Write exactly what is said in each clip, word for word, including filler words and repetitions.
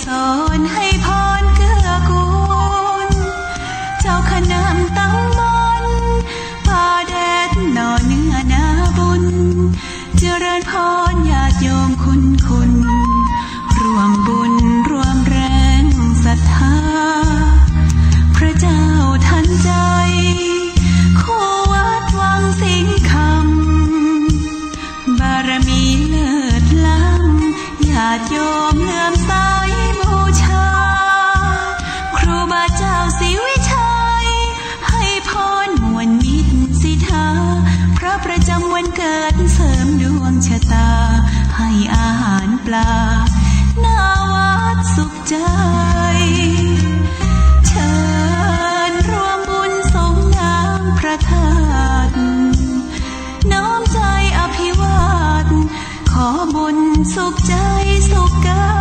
สอนให้พรเกื้อกูล เจ้าคณะตำบลป่าแดดหน่อเนื้อนาบุญ เจริญพรญาติโยมคุณคุณ ร่วมบุญร่วมแรงศรัทธา พระเจ้าทันใจ คู่วัดวังสิงห์คำ บารมีเลิศล้ำ ญาติโยมเลื่อมใสบูชา ครูบาเจ้าศรีวิชัย ให้พรมวลมิตรสิทธา พระประจำวันเกิดเสริมดวงชะตา ให้อาหารปลา หน้าวัดสุขใจ เชิญร่วมบุญสงน้ำพระธาตุ น้อมใจอภิวาท ขอบุญสุขใจสุขกา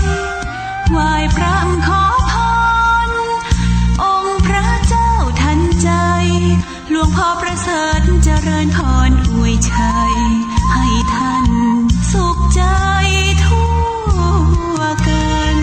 ย ไหว้พระขอพร องค์พระเจ้าทันใจ หลวงพ่อประเสริฐเจริญพรอวยชัย ให้ท่านสุขใจทั่วกัน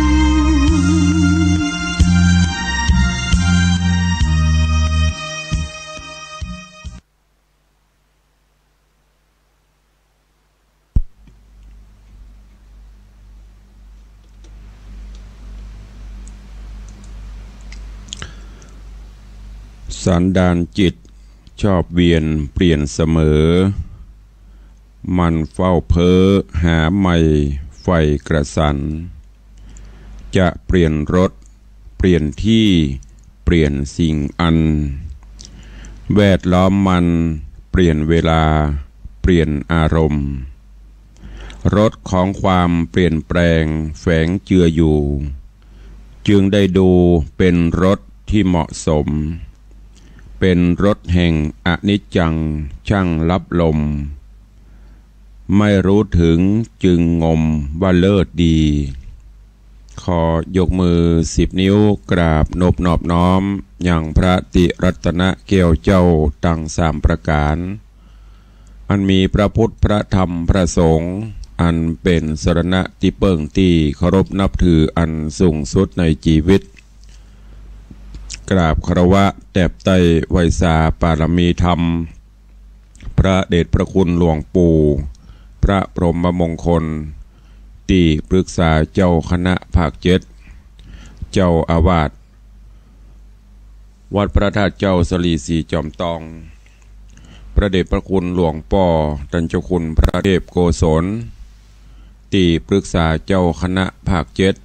สันดานจิตชอบเวียนเปลี่ยนเสมอ มันเฝ้าเพ้อหาใหม่ใฝ่กระสัน จะเปลี่ยนรถ เปลี่ยนที่ เปลี่ยนสิ่งอัน แวดล้อมมัน เปลี่ยนเวลา เปลี่ยนอารมณ์ รสของความเปลี่ยนแปลงแฝงเจืออยู่ จึงได้ดูเป็นรสที่เหมาะสม เป็นรสแห่งอนิจจังช่างลับลม ไม่รู้ถึงจึงงมว่าเลิศดี ขอยกมือสิบนิ้วกราบนบนอบน้อมยังพระติรัตนแก้วเจ้าตังสามประก๋าน อันมีพระพุทธพระธรรมพระสงฆ์ อันเป๋นสรณะตี้เปิ้งตี้เคารพนับถืออันสูงสุดในจีวิต กราบคารวะแตบไต้ไหว้สาปารมีธรรม พระเดชพระคุณหลวงปู่ พระพรหมมงคล ตี้ปรึกษาเจ้าคณะภาคเจ็ด เจ้าอาวาสวัดพระธาตุเจ้าสะหลีสีจอมตอง พระเดชพระคุณหลวงป้อต้านเจ้าคุณพระเทพโกศล ตี้ปรึกษาเจ้าคณะภาคเจ็ด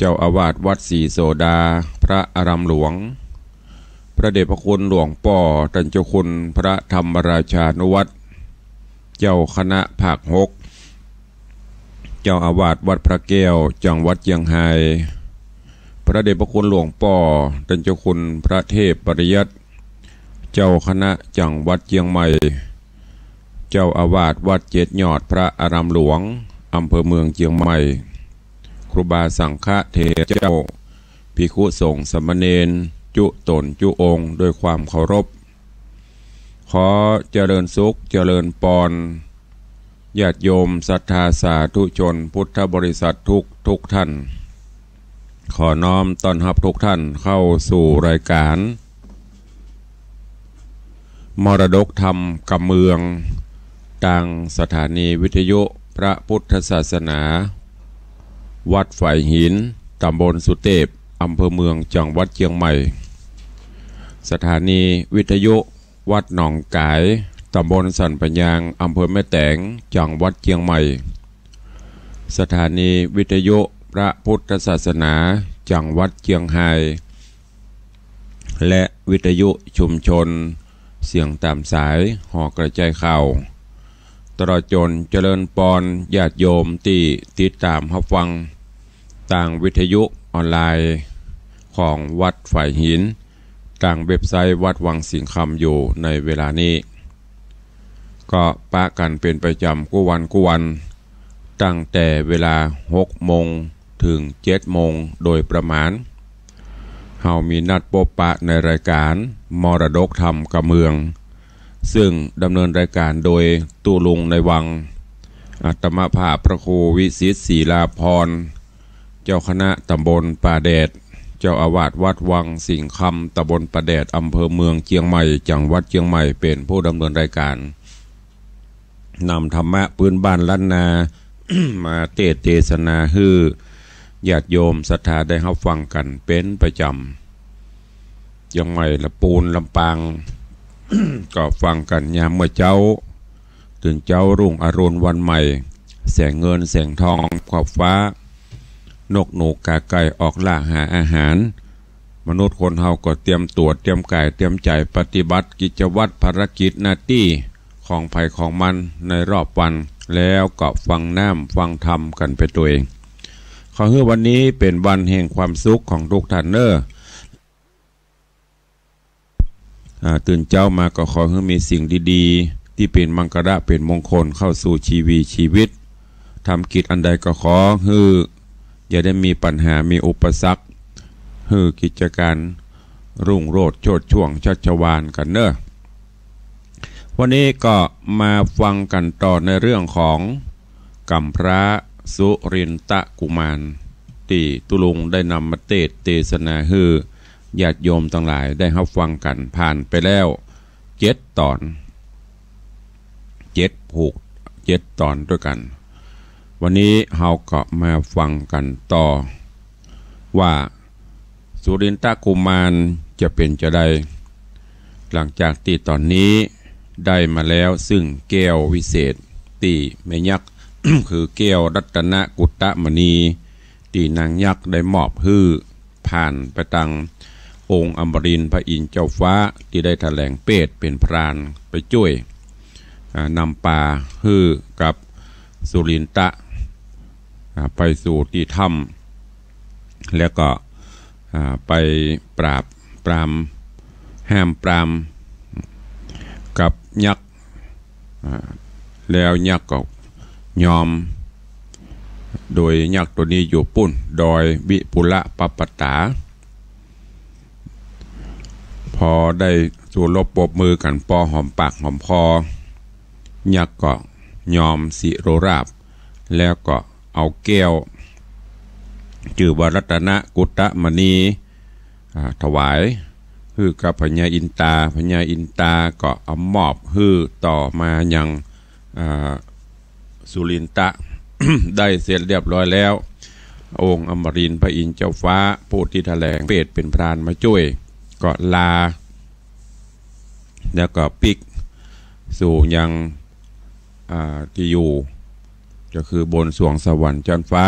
เจ้าอาวาสวัดศรีโสดา พระอารามหลวง พระเดชพระคุณหลวงป้อต้านเจ้าคุณพระธรรมราชานุวัฒน์ เจ้าคณะภาคหก เจ้าอาวาสวัดพระแก้ว จังหวัดเจียงฮาย พระเดชพระคุณหลวงป้อต้านเจ้าคุณพระเทพปริยัติ เจ้าคณะจังหวัดเจียงใหม่ เจ้าอาวาสวัดเจ็ดยอดพระอารามหลวง อำเภอเมืองเจียงใหม่ ครูบาสังฆเถระเจ้า ภิกขุสงฆ์สามเณร จุ๊ต๋นจุ๊องค์ด้วยความเคารพ ขอเจริญสุขเจริญปอน ญาติโยมศรัทธาสาธุชนพุทธบริษัททุกทุกท่าน ขอน้อมต้อนฮับทุกท่านเข้าสู่รายก๋าน มรดกธรรมกำเมือง ตางสถานีวิทยุพระพุทธศาสนา วัดฝายหิน ต๋ำบลสุเตพ อำเภอเมือง จังหวัดเจียงใหม่ สถานีวิทยุวัดหนองก๋าย ต๋ำบลสันปะยาง อำเภอแม่แตง จังหวัดเจียงใหม่ สถานีวิทยุพระพุทธศาสนา จังหวัดเจียงฮาย และวิทยุชุมชนเสียงต๋ามสาย หอกระจายข่าว ตลอดจ๋นเจริญปอนญาติโยมตี้ติดต๋ามฮับฟัง ตางวิทยุออนไลน์ของวัดฝายหิน ตางเว็บไซต์วัดวังสิงห์คำอยู่ในเวลานี้ ก็ปะกั๋นเป๋นประจ๋ำกู้วันกู้วัน ตั้งแต่เวลาหกโมงเถิงเจ็ดโมงโดยประมาณ เฮามีนัดปบปะในรายก๋านมรดกธรรมกำเมือง ซึ่งดำเนินรายก๋านโดยตุ๊ลุงในวัง อาตมาภาพพระครูวิสิทธิ์ศรีลาภรณ์ เจ้าคณะตำบลป่าแดด เจ้าอาวาสวัดวังสิงห์คำ ตำบลป่าแดด อำเภอเมืองเจียงใหม่ จังหวัดเจียงใหม่ เป๋นผู้ดำเนินรายก๋าน นำธรรมะปื๊นบ้านล้านนา มาเตสน์เตสนาหื้อญาติโยมศรัทธาได้ฮับฟังกั๋นเป๋นประจ๋ำ เจียงใหม่ ละปูน ลำปาง ก็ฟังกั๋นยามเมื่อเจ๊า ตื่นเจ๊ารุ่งอรุณวันใหม่ แสงเงินแสงทองขอบฟ้า นกหนูกาไก่ออกล่าหาอาหาร มนุษย์คนเฮาก็เตรียมตั๋วเตรียมก๋ายเตรียมใจ๋ปฏิบัติกิจวัตรภารกิจหน้าตี้ของใผของมันในรอบวัน แล้วก็ฟังน้ำฟังธรรมกั๋นไปตวย ขอหื้อวันนี้เป๋นวันแห่งความสุขของทุกท่านเน่อ อ่า ตื่นเจ๊ามาก็ขอหื้อมีสิ่งดีๆ ตี้เป๋นมังคละเป๋นมงคลเข้าสู่ชีวีชีวิต ทำกิจอันใดก็ขอหื้ออย่าได้มีปัญหามีอุปสรรค หื้อกิจก๋านรุ่งโรจน์โชติช่วงชัชวาลกั๋นเน่อ วันนี้ก็มาฟังกั๋นต่อในเรื่องของกำพร้าสุรินทกุมาร ตี้ตุ๊ลุงได้นำมาเตสน์เตสนาหื้อญาติโยมตังหลายได้ฮับฟังกั๋น ผ่านไปแล้วเจ็ดต๋อน เจ็ดผูก เจ็ดต๋อนตวยกั๋น วันนี้เฮาก็มาฟังกั๋นต่อ ว่าสุรินทกุมารจะเป๋นจาใด หลังจากตี้ต๋อนนี้ได้มาแล้วซึ่งแก้ววิเศษตี้แม่ยักษ์ คือแก้วรัตนกุตตมณี ตี้นางยักษ์ได้มอบหื้อผ่านไปตังองค์อมรินทร์พระอินทร์เจ้าฟ้า ตี้ได้แถลงเปรตเป๋นพรานไปจ้วย อ่า นำปาหื้อกับสุรินทะ อ่า ไปสู่ตี้ถ้ำ แล้วก็ อ่า ไปปราบปราม ห้ามปรามกับยักษ์ อ่า แล้วยักษ์ก็ยอม โดยยักษ์ตั๋วนี้อยู่ปู๊น ดอยวิปุละปปัตตา พอได้สู้รบปรบมือกั๋นปอหอมปากหอมคอ ยักษ์ก็ยอมสิโรราภ แล้วก็เอาแก้ว จื้อว่ารัตนกุตตมณี อ่า ถวายหื้อกับพญาอินตา พญาอินตาก็เอามอบหื้อต่อมายัง อ่า สุรินทะ ได้เสร็จเรียบร้อยแล้ว องค์อมรินทร์พระอินทร์เจ้าฟ้า ผู้ตี้แถลงเปรตเป๋นพรานมาจ้วย ก็ลา แล้วก็ปิ๊กสู่ยัง อ่า ตี้อยู่ ก็คือบนสวงสวรรค์จั๊นฟ้า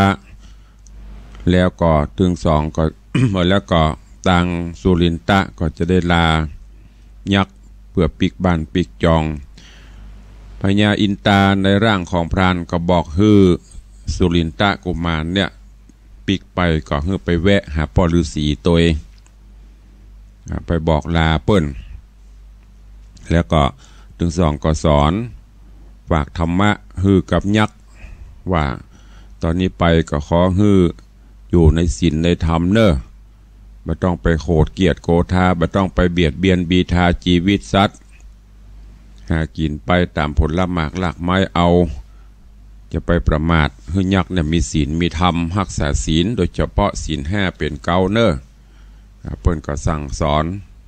แล้วก็ตึงสองก็ แล้วก็ตางสุรินทะก็จะได้ลายักษ์เปื้อปิ๊กบ้านปิ๊กจอง พญาอินตาในร่างของพรานก็บอกหื้อสุรินทกุมารเนี่ยปิ๊กไปก็หื้อไปแวะหาป้อฤๅษีตวย อ่า ไปบอกลาเปิ้น แล้วก็ตึงสองก็สอนฝากธรรมะหื้อกับยักษ์ ว่าต๋อนนี้ไปก็ขอหื้ออยู่ในศีลในธรรมเน่อ บ่ต้องไปโขดเกียจโกธา บ่ต้องไปเบียดเบียนบีทาจีวิตสัตว์ หากิ๋นไปต๋ามผลหมากรากไม้เอา จะไปประมาท หื้อยักษ์เนี่ยมีศีลมีธรรม ฮักษาศีล โดยเฉพาะศีลห้าเป๋นเก๊าเน่อ อ่า เปิ้นก็สั่งสอน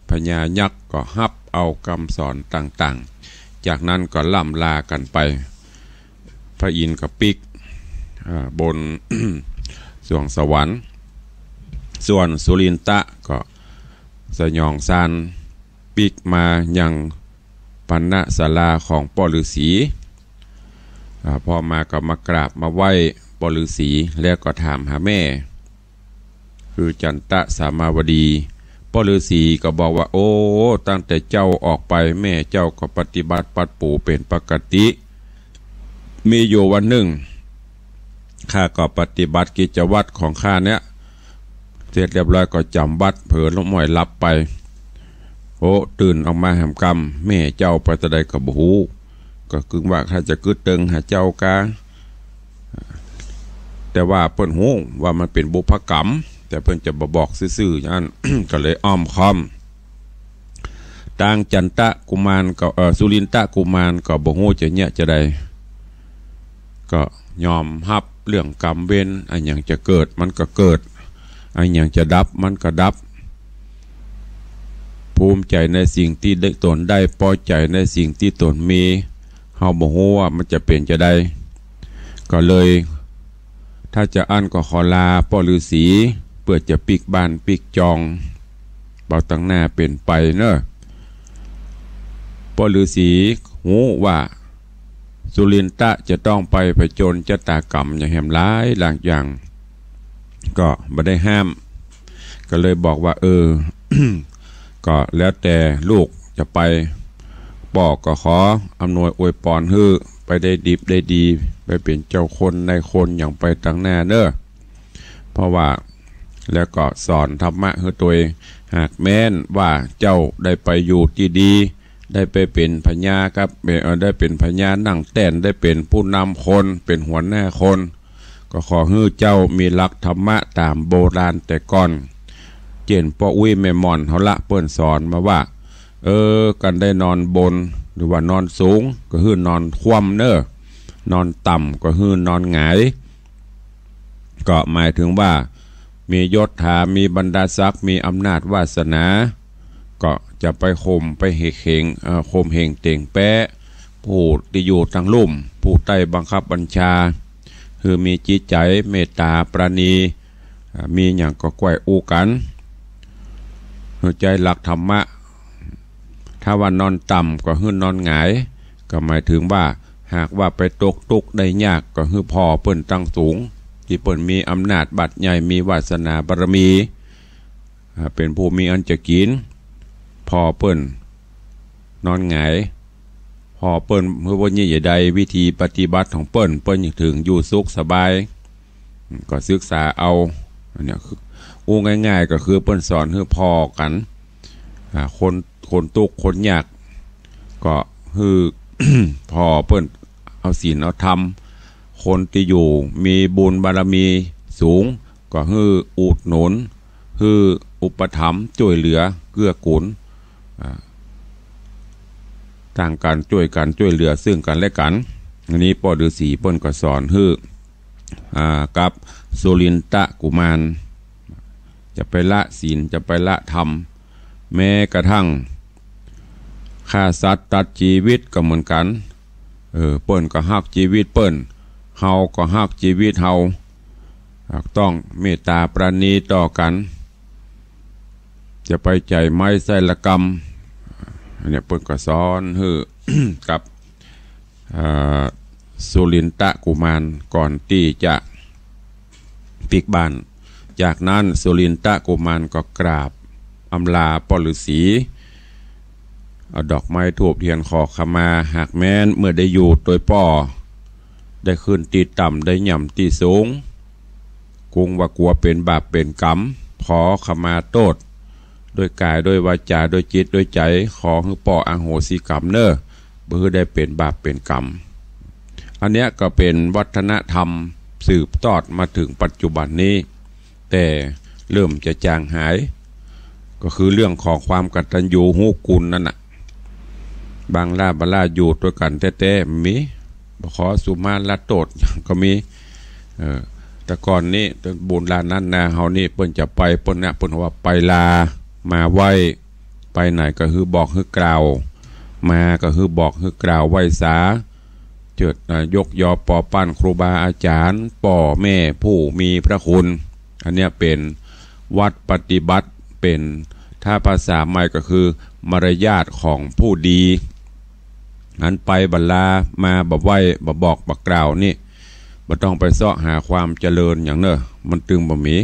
พญายักษ์ก็ฮับเอากำสอนต่างๆ จากนั้นก็ล่ำลากั๋นไป พระอินทร์ก็ปิ๊ก อ่า บน สวงสวรรค์ ส่วนสุรินทะก็สยองซานปิ๊กมายังพรรณศาลาของป้อฤๅษี อ่า พอมาก็มากราบมาไหว้ป้อฤๅษี แล้วก็ถามหาแม่ คือจันตะสามาวดี ป้อฤๅษีก็บอกว่า โอ้ ตั้งแต่เจ้าออกไป แม่เจ้าก็ปฏิบัติปัดปู๋เป๋นปกติ มีอยู่วันนึ่ง ข้าก็ปฏิบัติกิจวัตรของข้าเนี่ย เสร็จเรียบร้อยก็จ๋ำวัตร เผลอละม่อยหลับไป โอ้ ตื่นออกมาแหมกำ แม่เจ้าไปตะใดก็บ่ฮู้ ก็กึ่งว่าข้าจะกึ๊ดเติงหาเจ้ากา แต่ว่าเปิ้นฮู้ว่ามันเป๋นบุพกรรม แต่เปิ้นจะบ่บอกซื่อๆ อย่างนั้น ก็เลยอ้อมค้อม ตางจันตะกุมารก็ เอ่อ สุรินทะกุมารก็บ่ฮู้จะเยียะจะใด ก็ยอมฮับ เรื่องกรรมเวร อะหยังจะเกิดมันก็เกิด อะหยังจะดับมันก็ดับ ภูมิใจ๋ในสิ่งตี้ได้ ต๋นได้ ปอใจ๋ในสิ่งตี้ต๋นมี เฮาบ่ฮู้ว่ามันจะเป๋นจาใด ก็เลย ถ้าจาอั้นก็ขอลาป้อฤๅษี เปื้อจะปิ๊กบ้านปิ๊กจอง เป๋าตังหน้าเป๋นไปเน่อ ป้อฤๅษีฮู้ว่า สุรินทะจะต้องไปผจญชะตากรรมอย่างแหมหลายหลายอย่าง ก็บ่ได้ห้าม ก็เลยบอกว่า เออ ก็แล้วแต่ลูกจะไป ป้อก็ขออำนวยอวยปอนหื้อ ไปได้ดิบได้ดี ไปเป๋นเจ้าคนนายคนอย่างไปตังหน้าเน่อ เพราะว่า แล้วก็สอนธรรมะหื้อตวย หากแม้นว่าเจ้าได้ไปอยู่ตี้ดี ได้ไปเป๋นพญาครับ เอ่อ ได้เป๋นพญานั่งแต้น ได้เป๋นผู้นำคน เป๋นหัวหน้าคน ก็ขอหื้อเจ้ามีหลักธรรมะต๋ามโบราณแต่ก่อน เจ้นป้ออุ๊ยแม่หม่อนเฮาละเปิ้นสอนมาว่า เออ กันได้นอนบน หรือว่านอนสูง ก็หื้อนอนคว่ำเน่อ นอนต่ำ ก็หื้อนอนหงาย ก็หมายถึงว่า มียศถา มีบรรดาศักดิ์ มีอำนาจวาสนา ก็จะไปข่ม ไปเหกเหง เอ่อ ข่มเหงเต่งแป๊ะ ผู้ตี้อยู่ตังลุ่ม ผู้ใต้บังคับบัญชา หื้อมีจิตใจ๋เมตต๋าปราณี อ่า มีหยังก็ก้วยอู้กั๋น หื้อใจ๊หลักธรรมะ ถ้าว่านอนต่ำก็หื้อนอนหงาย ก็หมายถึงว่า หากว่าไปตกตุ๊กข์ได้ยาก ก็หื้อผ่อเปิ้นตังสูง ตี้เปิ้นมีอำนาจบาดใหญ่ มีวาสนาบารมี อ่า เป๋นผู้มีอันจะกิ๋น ผ่อเปิ้นนอนหงาย ผ่อเปิ้น หื้อว่านี่จะได้วิธีปฏิบัติของเปิ้น เปิ้นถึงอยู่สุขสบาย อืม ก็ศึกษาเอา อันเนี้ยคือ อู้ง่ายๆ ก็คือเปิ้นสอนหื้อผ่อกั๋น อ่า คน คนตุ๊กข์คนยาก ก็หื้อ ผ่อเปิ้นเอาศีลเอาธรรม คนตี้อยู่มีบุญบารมีสูง ก็หื้ออุดหนุน หื้ออุปถัมภ์จ้วยเหลือเกื้อกูล อ่า ต่างกั๋นจ้วยกั๋นจ้วยเหลือซึ่งกั๋นและกั๋น อันนี้ป้อฤๅษีเปิ้นก็สอนหื้อ อ่า กับสุรินทะกุมาร จะไปละศีล จะไปละธรรม แม้กระทั่งฆ่าสัตว์ตัดจีวิตก็เหมือนกั๋น เออ เปิ้นก็ฮักจีวิตเปิ้น เฮาก็ฮักจีวิตเฮา อ่า ต้องเมตต๋าปราณีต่อกั๋น จะไปใจ๋ไม้ไส้ละกำ อันเนี้ยเปิ้นก็สอนหื้อ กับ เอ่อ สุรินทะกุมารก่อนตี้จะปิ๊กบ้าน จากนั้นสุรินทะกุมารก็กราบอำลาป้อฤๅษี เอาดอกไม้ธูปเทียนขอขมา หากแม้นเมื่อได้อยู่ตวยป้อ ได้ขึ้นตี้ต่ำ ได้หย่ำตี้สูง กุงว่ากั๋วเป๋นบาปเป๋นกรรม ขอขมาโต้ษ ด้วยก๋าย ด้วยวาจ๋า ด้วยจิต ด้วยใจ๋ ขอหื้อป้ออโหสิกรรมเน่อ บ่หื้อได้เป๋นบาปเป๋นกรรม อันเนี้ยก็เป๋นวัฒนธรรมสืบตอดมาเถิงปัจจุบันนี้ แต่เริ่มจะจางหาย ก็คือเรื่องของความกตัญญูรู้คุณนั่นน่ะ บางล่าบางล่าอยู่ตวยกั๋นแต๊ๆ มี บ่ขอสุมาละโต้ษหยังก็มี เออ แต่ก่อนนี้ แต่โบราณล้านนาเฮานี่ เปิ้นจะไป เปิ้นนะ เปิ้นว่าไปลา มาไหว้ ไปไหนก็หื้อบอกหื้อกล่าว มาก็หื้อบอกหื้อกล่าวไหว้สา เจิด อ่า ยกยอปอปั้นครูบาอาจ๋ารย์ ป้อแม่ผู้มีพระคุณ อันเนี้ยเป๋นวัตรปฏิบัติ เป๋น ถ้าภาษาใหม่ก็คือมารยาทของผู้ดี อันไปบ่ลา มาบ่ไหว้ บ่บอกบ่กล่าวนี่ บ่ต้องไปเซาะหาความเจริญหยังเน่อ มันตึงบ่มี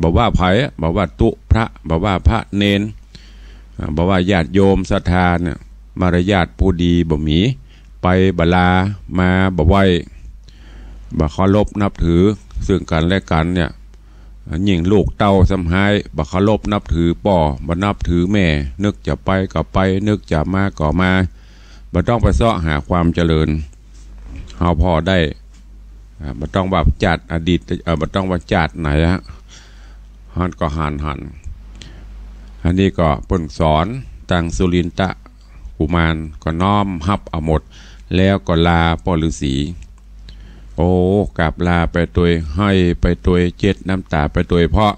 บ่ว่าใผ บ่ว่าตุ๊พระ บ่ว่าพระเณร อ่า บ่ว่าญาติโยมศรัทธาเนี่ย มารยาทผู้ดีบ่มี ไปบ่ลา มาบ่ไหว้ บ่เคารพนับถือซึ่งกั๋นและกั๋นเนี่ย ยิ่งลูกเต้าซ้ำฮ้าย บ่เคารพนับถือป้อ บ่นับถือแม่ นึกจะไปก็ไป นึกจะมาก็มา บ่ต้องไปเซาะหาความเจริญ เฮาผ่อได้ อ่า บ่ต้องว่าจาติอดีต เอ่อ บ่ต้องว่าจาติไหนฮะ หันก็หันหัน อันนี้ก็เปิ้นสอน ตังสุรินทะกุมารก็น้อมฮับเอาหมด แล้วก็ลาป้อฤๅษี โอ้ กราบลาไปตวย ไห้ไปตวย เจ็ดน้ำต๋าไปตวย เพราะ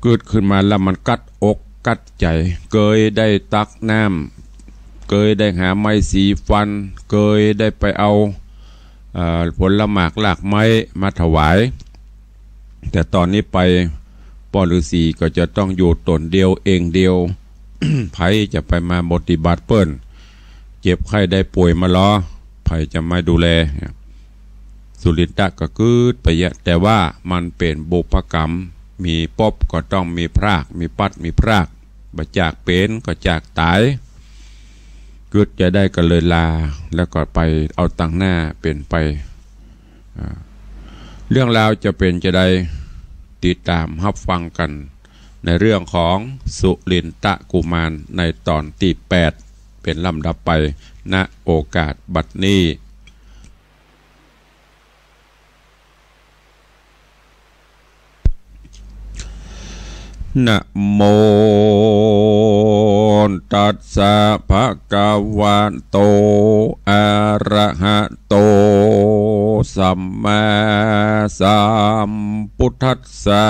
กึ๊ดขึ้นมาแล้วมันกั๊ดอกกั๊ดใจ๋ เกยได้ตักน้ำ เกยได้หาไม้สีฟัน เกยได้ไปเอา เอ่อ ผลหมากรากไม้มาถวาย แต่ต๋อนนี้ไป ป้อฤๅษีก็จะต้องอยู่ต๋นเดียวเองเดียว ใผจะไปมาปฏิบัติเปิ้น เจ็บไข้ได้ป่วยมาลอ ใผจะมาดูแล สุรินทะก็กึ๊ดไปเยียะ แต่ว่ามันเป๋นบุพกรรม มีปบก็ต้องมีพราก มีปัดมีพราก บ่จากเป๋นก็จากต๋าย กึ๊ดจะได้ก็เลยลา แล้วก็ไปเอาตังหน้าเป๋นไป อ่า เรื่องราวจะเป๋นจาใด ติดต๋ามฮับฟังกั๋น ในเรื่องของสุรินทะกุมารในต๋อนตี้แปด เป๋นลำดับไป ณ โอกาสบัดนี้ นะโมตัสสะ ภะคะวะโต อะระหะโต สัมมาสัมพุทธัสสะ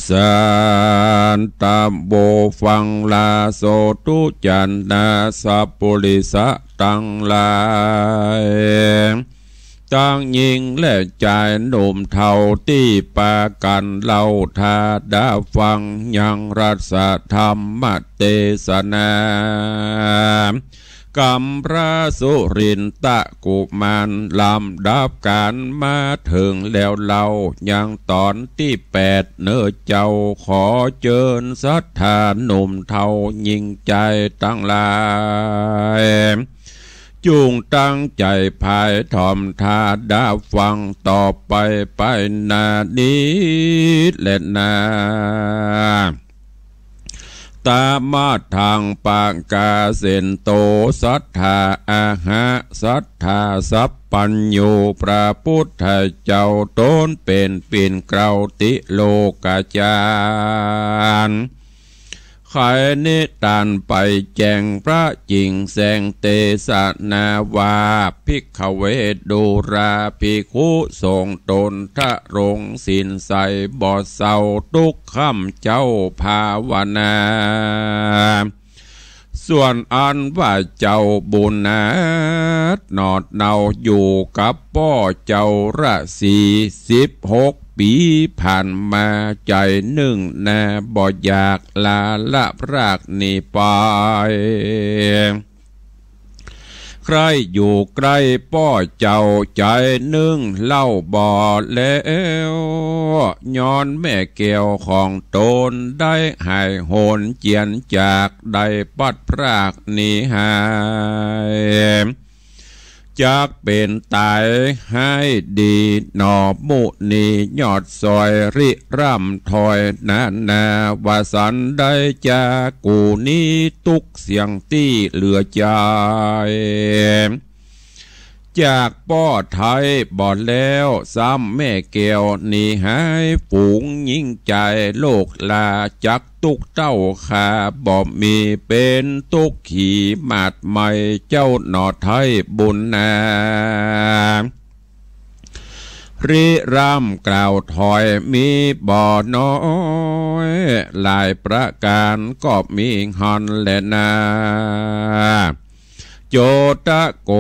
สัตตะโว ฟังลาโส ดูจ๋านาสัปปุริสะตังหลาย ตังญิงและจายหนุ่มเฒ่าตี้ปากั๋นเล่า ถ้าดาฟังยังรัสธรรมเตสนา กำพระสุรินทะกุมาร ลำดับกั๋นมาเถิงแล้วเล่า ยังต๋อนตี้แปดเน่อเจ้า ขอเจิญศรัทธาหนุ่มเฒ่าญิงจายตังหลาย จุ่งตั้งใจ๋ผายถ่อม ถ้าดาฟังต่อไปไปหน้านี้แลนา ตะมะทัง ปะกาเสนโต สัตถาอะหะ สัตถาสัพพัญญู พระพุทธเจ้าต๋นเป๋นปิ่นเกล้าติโลกจาร์ ไขนิทานไปแจ้งพระจิ่งแสง เตสนาว่า ภิกขเว ดูราภิกขุสงฆ์ต๋นทรงศีลใสบ่เซา ตุ๊กค่ำเจ๊าภาวนา ส่วนอันว่าเจ้าบุญนาถ หนอดเนาอยู่กับป้อเจ้าราศี สิบหกปี๋ผ่านมา ใจ๋นึ่งนาบ่อยากลาละพรากหนีไป ใคร่อยู่ใก้ป้อเจ้าใจ๋นึ่งเล่าบ่แล้ว ย้อนแม่แก้วของต๋นได้หายโหนเจียนจาก ได้ปัดพรากหนีหาย จักเป๋นต๋ายหายดีหนอ มุนียอดซอยริร่ำถอยนานา ว่าสันได้จากกูนี้ตุ๊กเสี้ยงตี้เหลือใจ๋ จากป้อไท้บ่แล้ว ซ้ำแม่แก้วหนีหาย ฝูงญิงจายโลกลา จักตุ๊กเต้าขาบ่มี เป๋นตุ๊กขีหมาดไหม้ เจ้าหนอไท้บุญนา ริร่ำกล่าวถอยมีบ่น้อย หลายประก๋านก็มีหั้นแลนา โจตะโก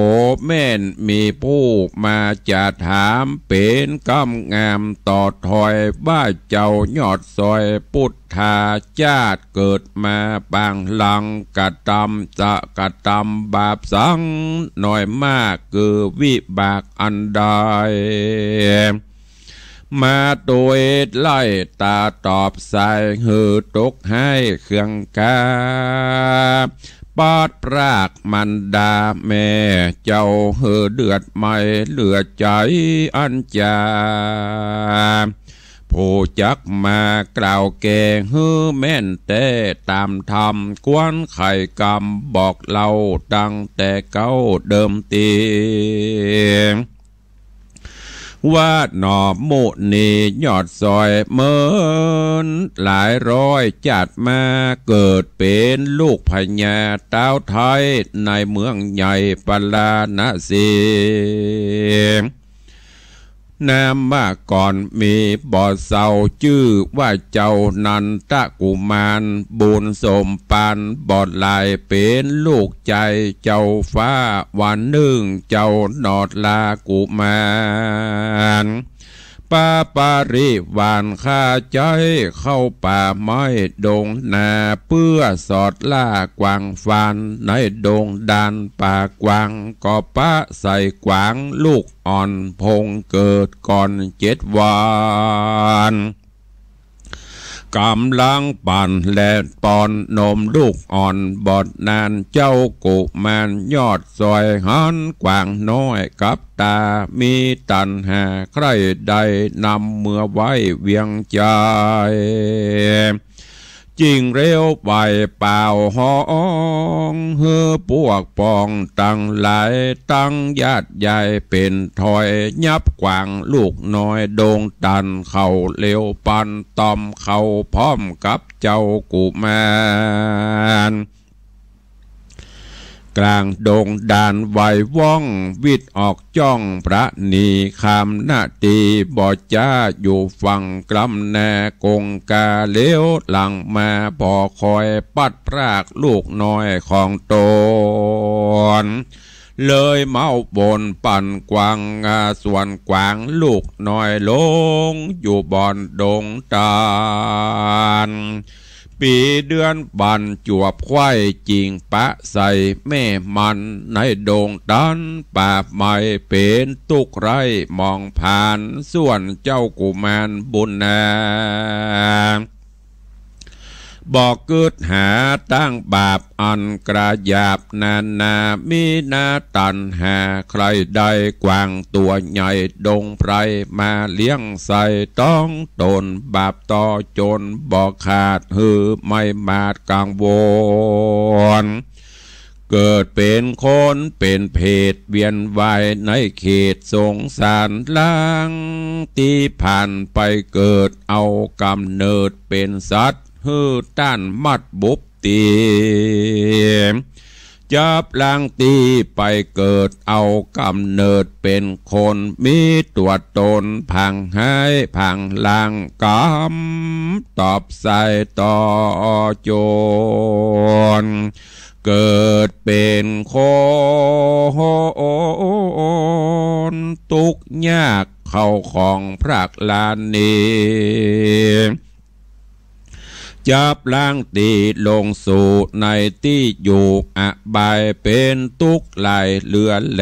แม่นมีผู้มาจะถาม เป๋นกำงามต่อถอย ว่าเจ้ายอดซอยปุทธา จาติเกิดมาปางหลัง กระตำจะกระตำบาปสังน้อยมาก คือวิบากอันใด มาโตยไล่ตาตอบสาย หื้อตกหายเคืองกา ปัดพรากมารดาแม่เจ้า หื้อเดือดไหม้เหลือใจ๋อันจา ผู้จักมากล่าวแก้หื้อแม่นแต๊ ต๋ามธรรมควรไขกรรมบอกเล่า ตั้งแต่เก๊าเดิมตี้ ว่าหนอมุนียอดซอย เมินหลายร้อยจาติมา เกิดเป๋นลูกพญาต๊าวไทย ในเมืองใหญ่ปาราณสี นามก่อนมีบ่าวเฒ่า จื้อว่าเจ้านันทกุมาร บุญสมปานบ่หลาย เป๋นลูกใจ๋เจ้าฟ้า วันนึ่งเจ้าหนอดลากุมาร ปะปริวารข้าใจ๊เข้าป่าไม้ดงนา เปื้อสอดล่ากวางฟาน ในดงดานป่ากว้าง ก็ปะใส่กวางลูกอ่อน พงเกิดก่อนเจ็ดวัน ก๋ำลังปั่นและป้อนนมลูกอ่อน บ่นานเจ้ากุมารยอดซอย หันกวางน้อยกับต๋า มีตัณหาใคร่ใด่ นำเมือไว้เวียงใจ๋ จึงเร็วไปเป่าฮ้อง หื้อปวกป้องตังหลาย ตังญาติใหญ่เป๋นถ้อย ยับกวางลูกน้อยดงตัน เข้าเร็วปันต่อม เข้าพร้อมกับเจ้ากุมาร ก๋างดงดานไหวว่อง วิดออกจ้องประณี ข้ามนาตีบ่จ๊า อยู่ฝั่งกล้ำหน้ากงกา เลี้ยวหลังมาบ่คอย ปัดพรากลูกน้อยของตน เลยเมาบนปั่นกวาง ส่วนกวางลูกน้อยลง อยู่บ่อนดงตาล ปี๋เดือนบันจวบไขว้ จิ่งปะใส่แม่มัน ในดงตันป่าไม้ เป๋นตุ๊กข์ไร้มองผาน ส่วนเจ้ากุมารบุญนา บ่กึ๊ดหาตั้งบาปอันกระหยาบนานา มีหน้าตัณหาใคร่ใด่ กวางตั๋วใหญ่ดงไพร มาเลี้ยงใส่ต้องตน บาปต่อจนบ่ขาด หื้อไม่มาดกังวล เกิดเป๋นคนเป๋นเปรต เวียนว่ายในเขตสงสาร ลางตี้ผ่านไปเกิด เอาก๋ำเนิดเป๋นสัตว์ หื้อต้านมัดบุบตี๋ จับลางตี้ไปเกิด เอาก๋ำเนิดเป๋นคน มีตั๋วตนผางฮ้ายผางลาง ก๋ำตอบใส่ต่อจน เกิดเป๋นคนตุ๊กข์ยาก เข้าของพรากหลานหนี จับลางตี้ลงสู่ในตี้อยู่อบาย เป๋นตุ๊กข์หลายเหลือแล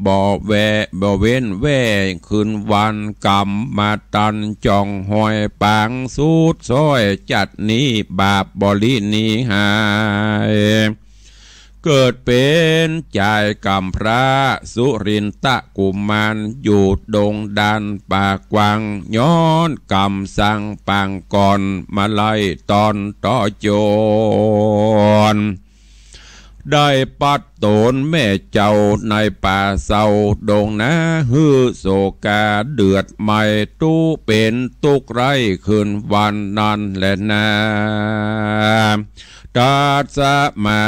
บ่แว บ่เว้นแว่คืนวัน ก๋ำมาตันจ่องฮอยปาง สุดซ้อยจัดนี้ บาปบ่หลีหนีหาย เกิดเป๋นจายก๋ำพร้าสุรินทกุมาร อยู่ดงดานป่ากว้าง ย้อนก๋ำสั่งปางก่อน มาไล่ตอนต่อจน ได้ปัดตนแม่เจ้าในป่าเศร้าดงนา หื้อโศกาเดือดไหม้ ตุ๊เป๋นตุ๊กข์ไร้คืนวันนั้นแลนา ตรัสมา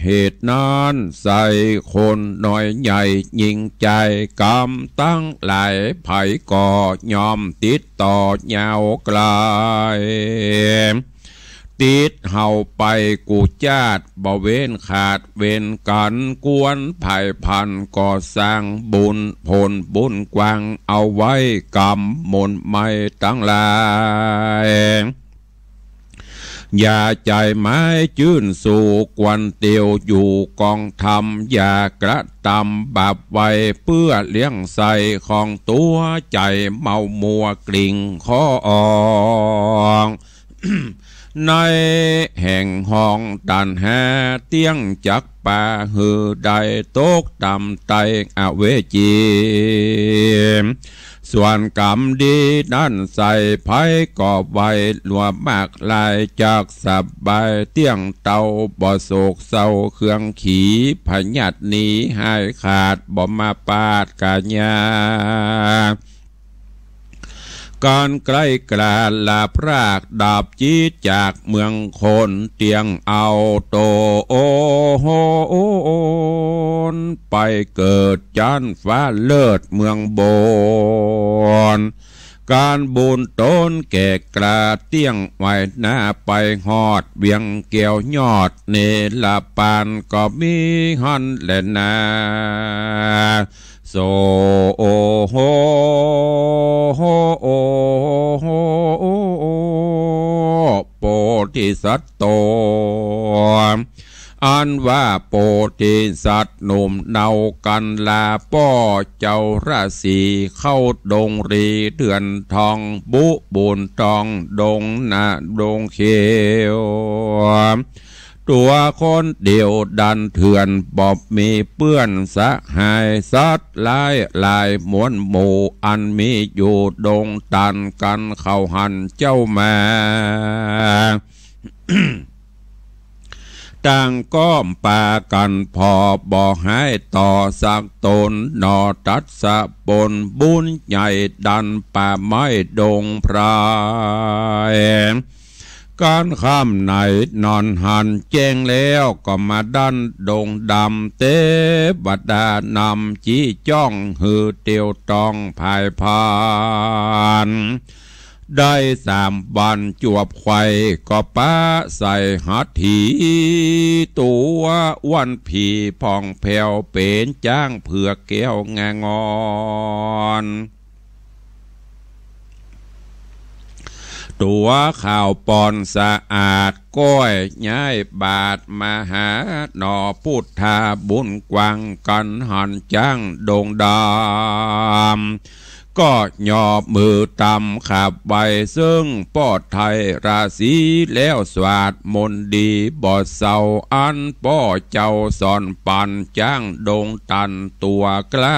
เหตุนั้น ใส่คนน้อยใหญ่ยิ่งใจ๋ ก๋ำตังหลายไผก็ยอมติดต่อยาวไกล ติดเฮาไปกู้จาติ บ่เว้นขาดเว้นกั๋น ควรไผพันก็สร้างบุญ ผลบุญกว้างเอาไว้ ก๋ำมนต์ไหม้ตังหลาย อย่าใจ๋ไม้จื้นสู่ ควรเตียวอยู่กองธรรม อย่ากระตำบาปไว้ เปื้อเลี้ยงใส่ของตั๋ว ใจ๋เมามัวกลิ้งคอออก ในแห่งห้องตัณหาเตี้ยงจักปาหื้อได้ตกต่ำใต้อเวจี ส่วนกรรมดีนั้นใส่ไผก็ไหว หลัวมากหลายจักสบายเตี้ยงเตา บ่โศกเศร้าเครื่องขีพยาธิหนีหายขาด บ่มาปาดกะยา การไกลกล้าลาพรากดับจิตจากเมืองคน เตี้ยงเอาต๋นไปเกิดจั๊นฟ้าเลิศเมืองบน การบุญต๋นแก่กล้าเตี้ยงไหวหน้าไปฮอดเวียงแก้วยอดเนรปานก็มีหั้นแลนา โส โพธิสัตโต อันว่าโพธิสัตว์หนุ่มเนากันลาป้อเจ้าราศีเข้าดงรีเดือนทองบุบุญทองดงนาดงเขียว ตั๋วคนเดียวดันเถื่อนบ่มีเปื้อนสหายสัตว์หลายหลายมวลหมู่อันมีอยู่ดงตันกันเขาหันเจ้ามา ต่างก้อมปากั๋นผ่อบ่หายต่อสักต๋นหนอ ตัดสะปนบุญใหญ่ดันป่าไม้ดงไพร ก๋านค่ำไหนนอนหันแจ้งแล้วก็มาดั้นดงดำ เตวดานำจี้จ้องหื้อเตียวต้องผายพาน ได้สามวันจวบไขว่ก็ปะใส่หัตถี ตั๋วอ้วนผีผ่องแผ้วเป๋นจ๊างเผือกแก้วงางอน ตั๋วขาวป่อนสะอาด ก้อยย้ายบาทมาหาหนอ พุทธาบุญกว้างกั๋นหันจ๊างดงดำ ก็ยอมือตำขับไหว้เซิ่งป้อไทยราศีแล้วสวาดมนต์ดีบ่เศร้า อันป้อเจ้าสอนปั๋นจ๊างดงตันตั๋วกล้า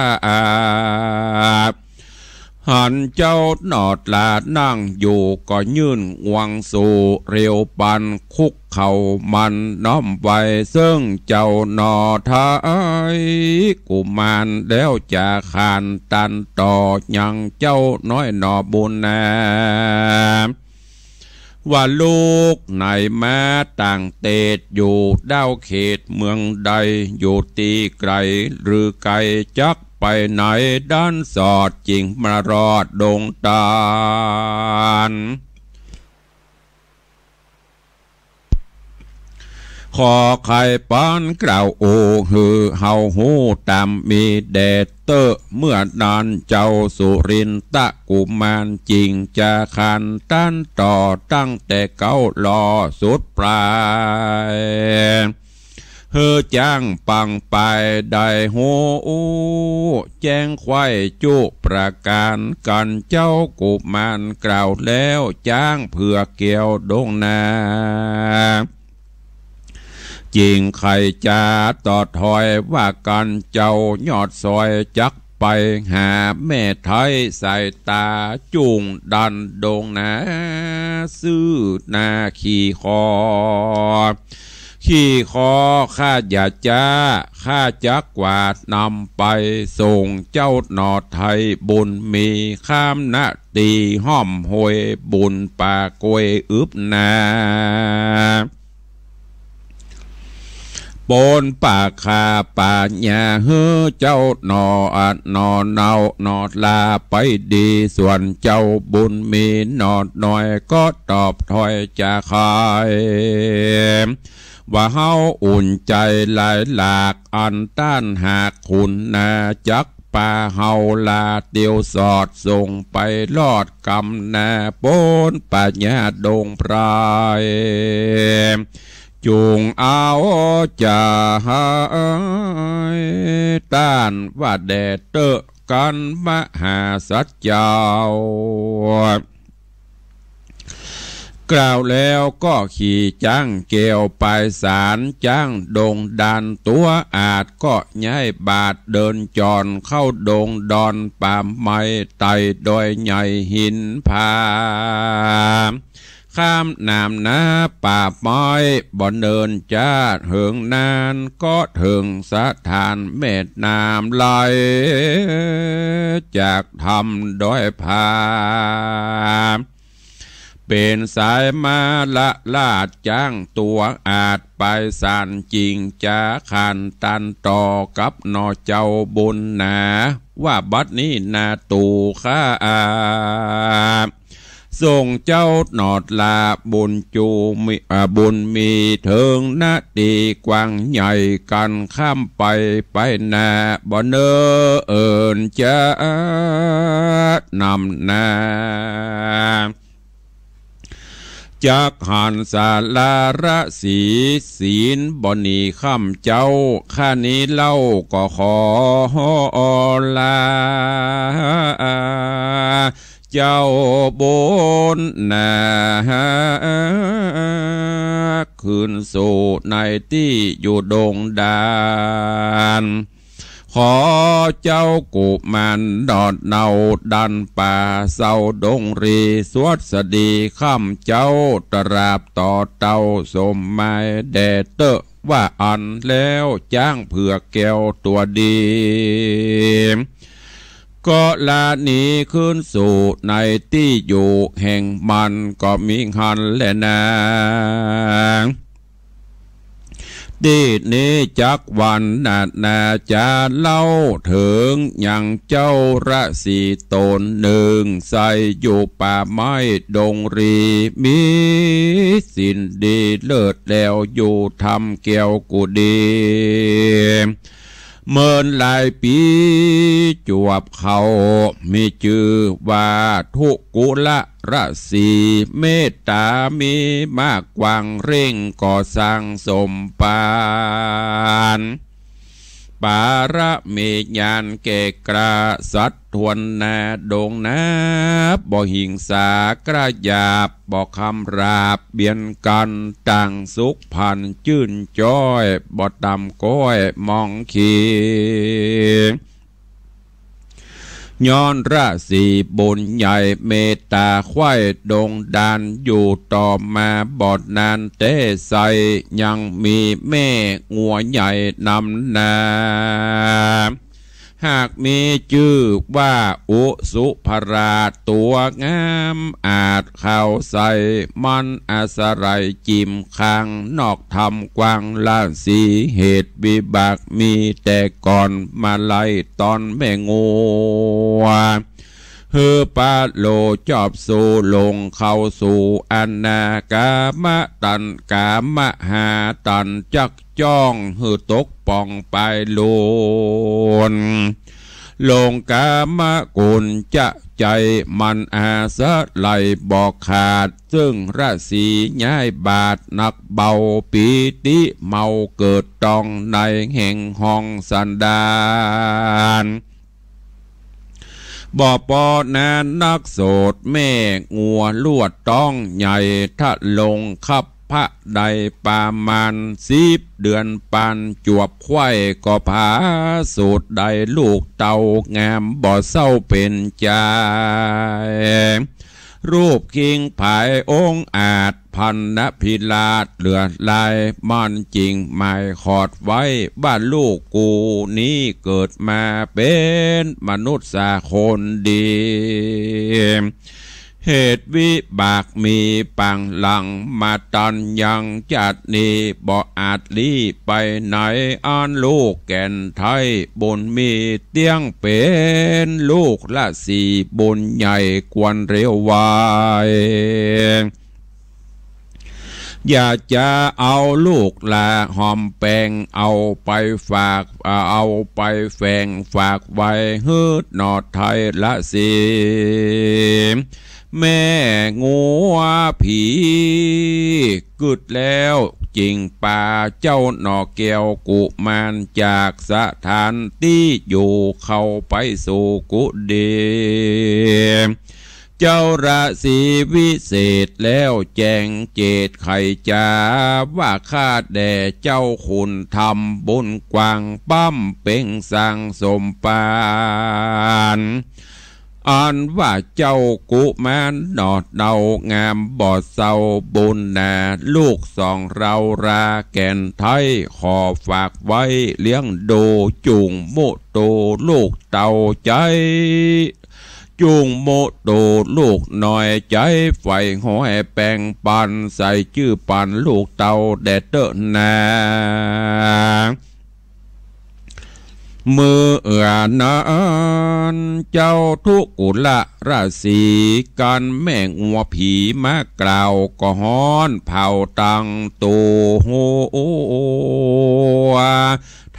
หันเจ้าหนอตลานั่งอยู่ก็ยื่นงวงสู่เร็วปันคุกเข่ามันน้อมไหว้เซิ่งเจ้าหนอไทยกุมารแล้วจะขานตันต่อยังเจ้าน้อยหนอบุญนา ว่าลูกไหนมาต่างเตศอยู่ด้าวเขตเมืองใด อยู่ตี้ไก๋หรือไก๋จักไปไหน ดันสอดจิ่งมารอดดงตาน ขอใค่ปานกล่าวโอหื้อเฮาฮู้ต๋ามมีแด่เต๊อะ เมื่อนั้นเจ้าสุรินทกุมารจิ่งจะขานตันต่อตั้งแต่เก๊าล่อสุดปลาย หื้อจ๊างปังไปได้ฮู้แจ้งไขว้จุประก๋านกั๋น เจ้ากุมารกล่าวแล้วจ๊างเผือกแก้วดงนา จิ่งใค่จ๋าต่อถอยว่ากั๋น เจ้ายอดซอยจักไปหาแม่ไท้สายต๋าจุ่งดันดงนา ซื่อนาขี่คอ ขี่คอข้าอย่าจ๊า ข้าจักกวาดนำไปส่งเจ้าหนอไท้บุญมีข้ามนา ตี้ฮ่อมห้วยบุญป่ากล้วยอึบนา ปนป่าคาป่าหญ้าหื้อเจ้าหนออะหนอเนาหนอลาไปดี ส่วนเจ้าบุญมีหนอน้อยก็ตอบถ้อยจาใค่ ว่าเฮาอุ่นใจ๋หลายหลาก อันต้านหากขุนนาจักปาเฮาลาเตียวสอดส่งไปรอดกำนาปนป่าหญ้าดงไพร จุ่งเอาจาใหต้านว่าแด่เต๊อะ กั๋นมหาสัตว์เจ้า กล่าวแล้วก็ขี่จ๊างแก้วไปสานจ๊างดงดาน ตั๋วอาจก็ย้ายบาทเดินจ่อนเข้าดงดอนป่าไม้ไต่ดอยใหญ่หินผา ข้ามน้ำนาป่าไม้บ่เนินจ๊า เถิงนานก็เถิงสถานแม่น้ำไหล จากถ้ำดอยผา เป๋นสายมาละลาดจ๊างตั๋วอาจไปสาน จิ่งจ๋าขานตันต่อกับหน่อเจ้าบุญหนา ว่าบัดนี้นาตู่ข้า ส่งเจ้าหนอดลาบุญจูมี อ่า บุญมีเถิงนาตี้กว้างใหญ่ กั๋นข้ามไปไปนา บ่เนินจ๊านำนา จักหันสาราระสี ศีลบ่หนีค่ำเจ้า ข้านี้เล่าก็ขอลา เจ้าบุญหนา คืนสู่ในตี้อยู่ดงดาน ขอเจ้ากุมารดอดเนาดันป่าเศร้าดงรี สวัสดีค่ำเจ้า ตราบต่อเต้าสมหมายแด่เต๊อะ ว่าอั้นแล้วจ๊างเผือกแก้วตั๋วดี ก็ละหนีคืนสู่ในตี้อยู่แห่งมัน ก็มีหั้นแลนา ตี้นี้จักวันนานาจะเล่าเถิงยังเจ้าระสีต๋นนึ่ง ใส่อยู่ป่าไม้ดงรี มีศีลดีเลิศแล้วอยู่ถ้ำแก้วกุดี เมินหลายปี๋จวบเข้า มีจื้อว่าทุกุละระสี เมตต๋ามีมากกว้างเร่งก่อสร้างสมปาน ปารมีญาณแก่กล้าสัตว์ถ้วนนาดงนา บ่หิงสากระหยาบ บ่คำราบเบียดกั๋น ต่างสุขพันธ์จื้นจ้อย บ่ต่ำก้อยมองขี ย้อนระสีบุญใหญ่เมตต๋าไขว้ดงดาน อยู่ต่อมาบ่นานแต๊ใส ยังมีแม่งัวใหญ่นำนา หากมีจื้อว่าอุสุภรา ตั๋วงามอาจขาวใส มันอาศัยจิ่มข้างนอกถ้ำกว้างราสี เหตุวิบากมีแต่ก่อนมาไล่ต้อนแม่งัว หื้อปะโลจอบสู่ลงเข้าสู่อนากามตัณ กามหาตัณจักจ้อง หื้อตกป่องไปลุน ลงกามกุญจะใจ๋ มันอาศัยบ่ขาด ซึ่งระสีย้ายบาทหนักเบา ปีติเมาเกิดต้องในแห่งห้องสันดาน บ่ปอนั้นนักโสดแม่งัวลวดต้องใหญ่ ทะลงคับพระได้ประมาณสิบเดือนปาน จวบไขว้ก็ผาสุดได้ลูกเต้างามบ่เศร้าเป๋นใจ๋ รูปคิงผายองอาจ พรรณพิราชเหลือหลาย มันจิ่งหมายขอดไว้ ว่าลูกกูนี้เกิดมาเป๋นมนุษย์สาคนดี เหตุวิบากมีปางหลังมาตันยัง จัดนี้บ่อาจลี้ไปไหน อันลูกแก่นไท้บุญมีเตี้ยงเป๋นลูกระสีบุญใหญ่ควรเร็วไว อยากจะเอาลูกหล่าหอมแปง เอาไปฝาก เอาไปแฝงฝากไว้หื้อหน่อไท้ระสี แม่งัวผี กึ๊ดแล้วจิ่งปาเจ้าหน่อแก้วกุมาร จากสถานตี้อยู่เข้าไปสู่กุฏิ เจ้าราศีวิเศษแล้วแจ๋งเจตไขจ๋า ว่าข้าแด่เจ้าขุนธรรมบุญกว้าง ป๊ำเป๋งสร้างสมปาน อันว่าเจ้ากุมารหน่อเนางามบ่เซาบุญนา ลูกสองเราราแก่นไท้ ขอฝากไว้เลี้ยงดู จุ่งมุโตลูกเต้าใจ๋ จุ่งมุโตลูกน้อยใจ๋ ใฝ่ห้อยแป๋งปัน ใส่จื้อปันลูกเต้าแด่เต๊อะนา เมื่อนั้นเจ้าทุกุลราศี กั๋นแม่งัวผีมากล่าว ก็ฮ้อนเผาตังตั๋ว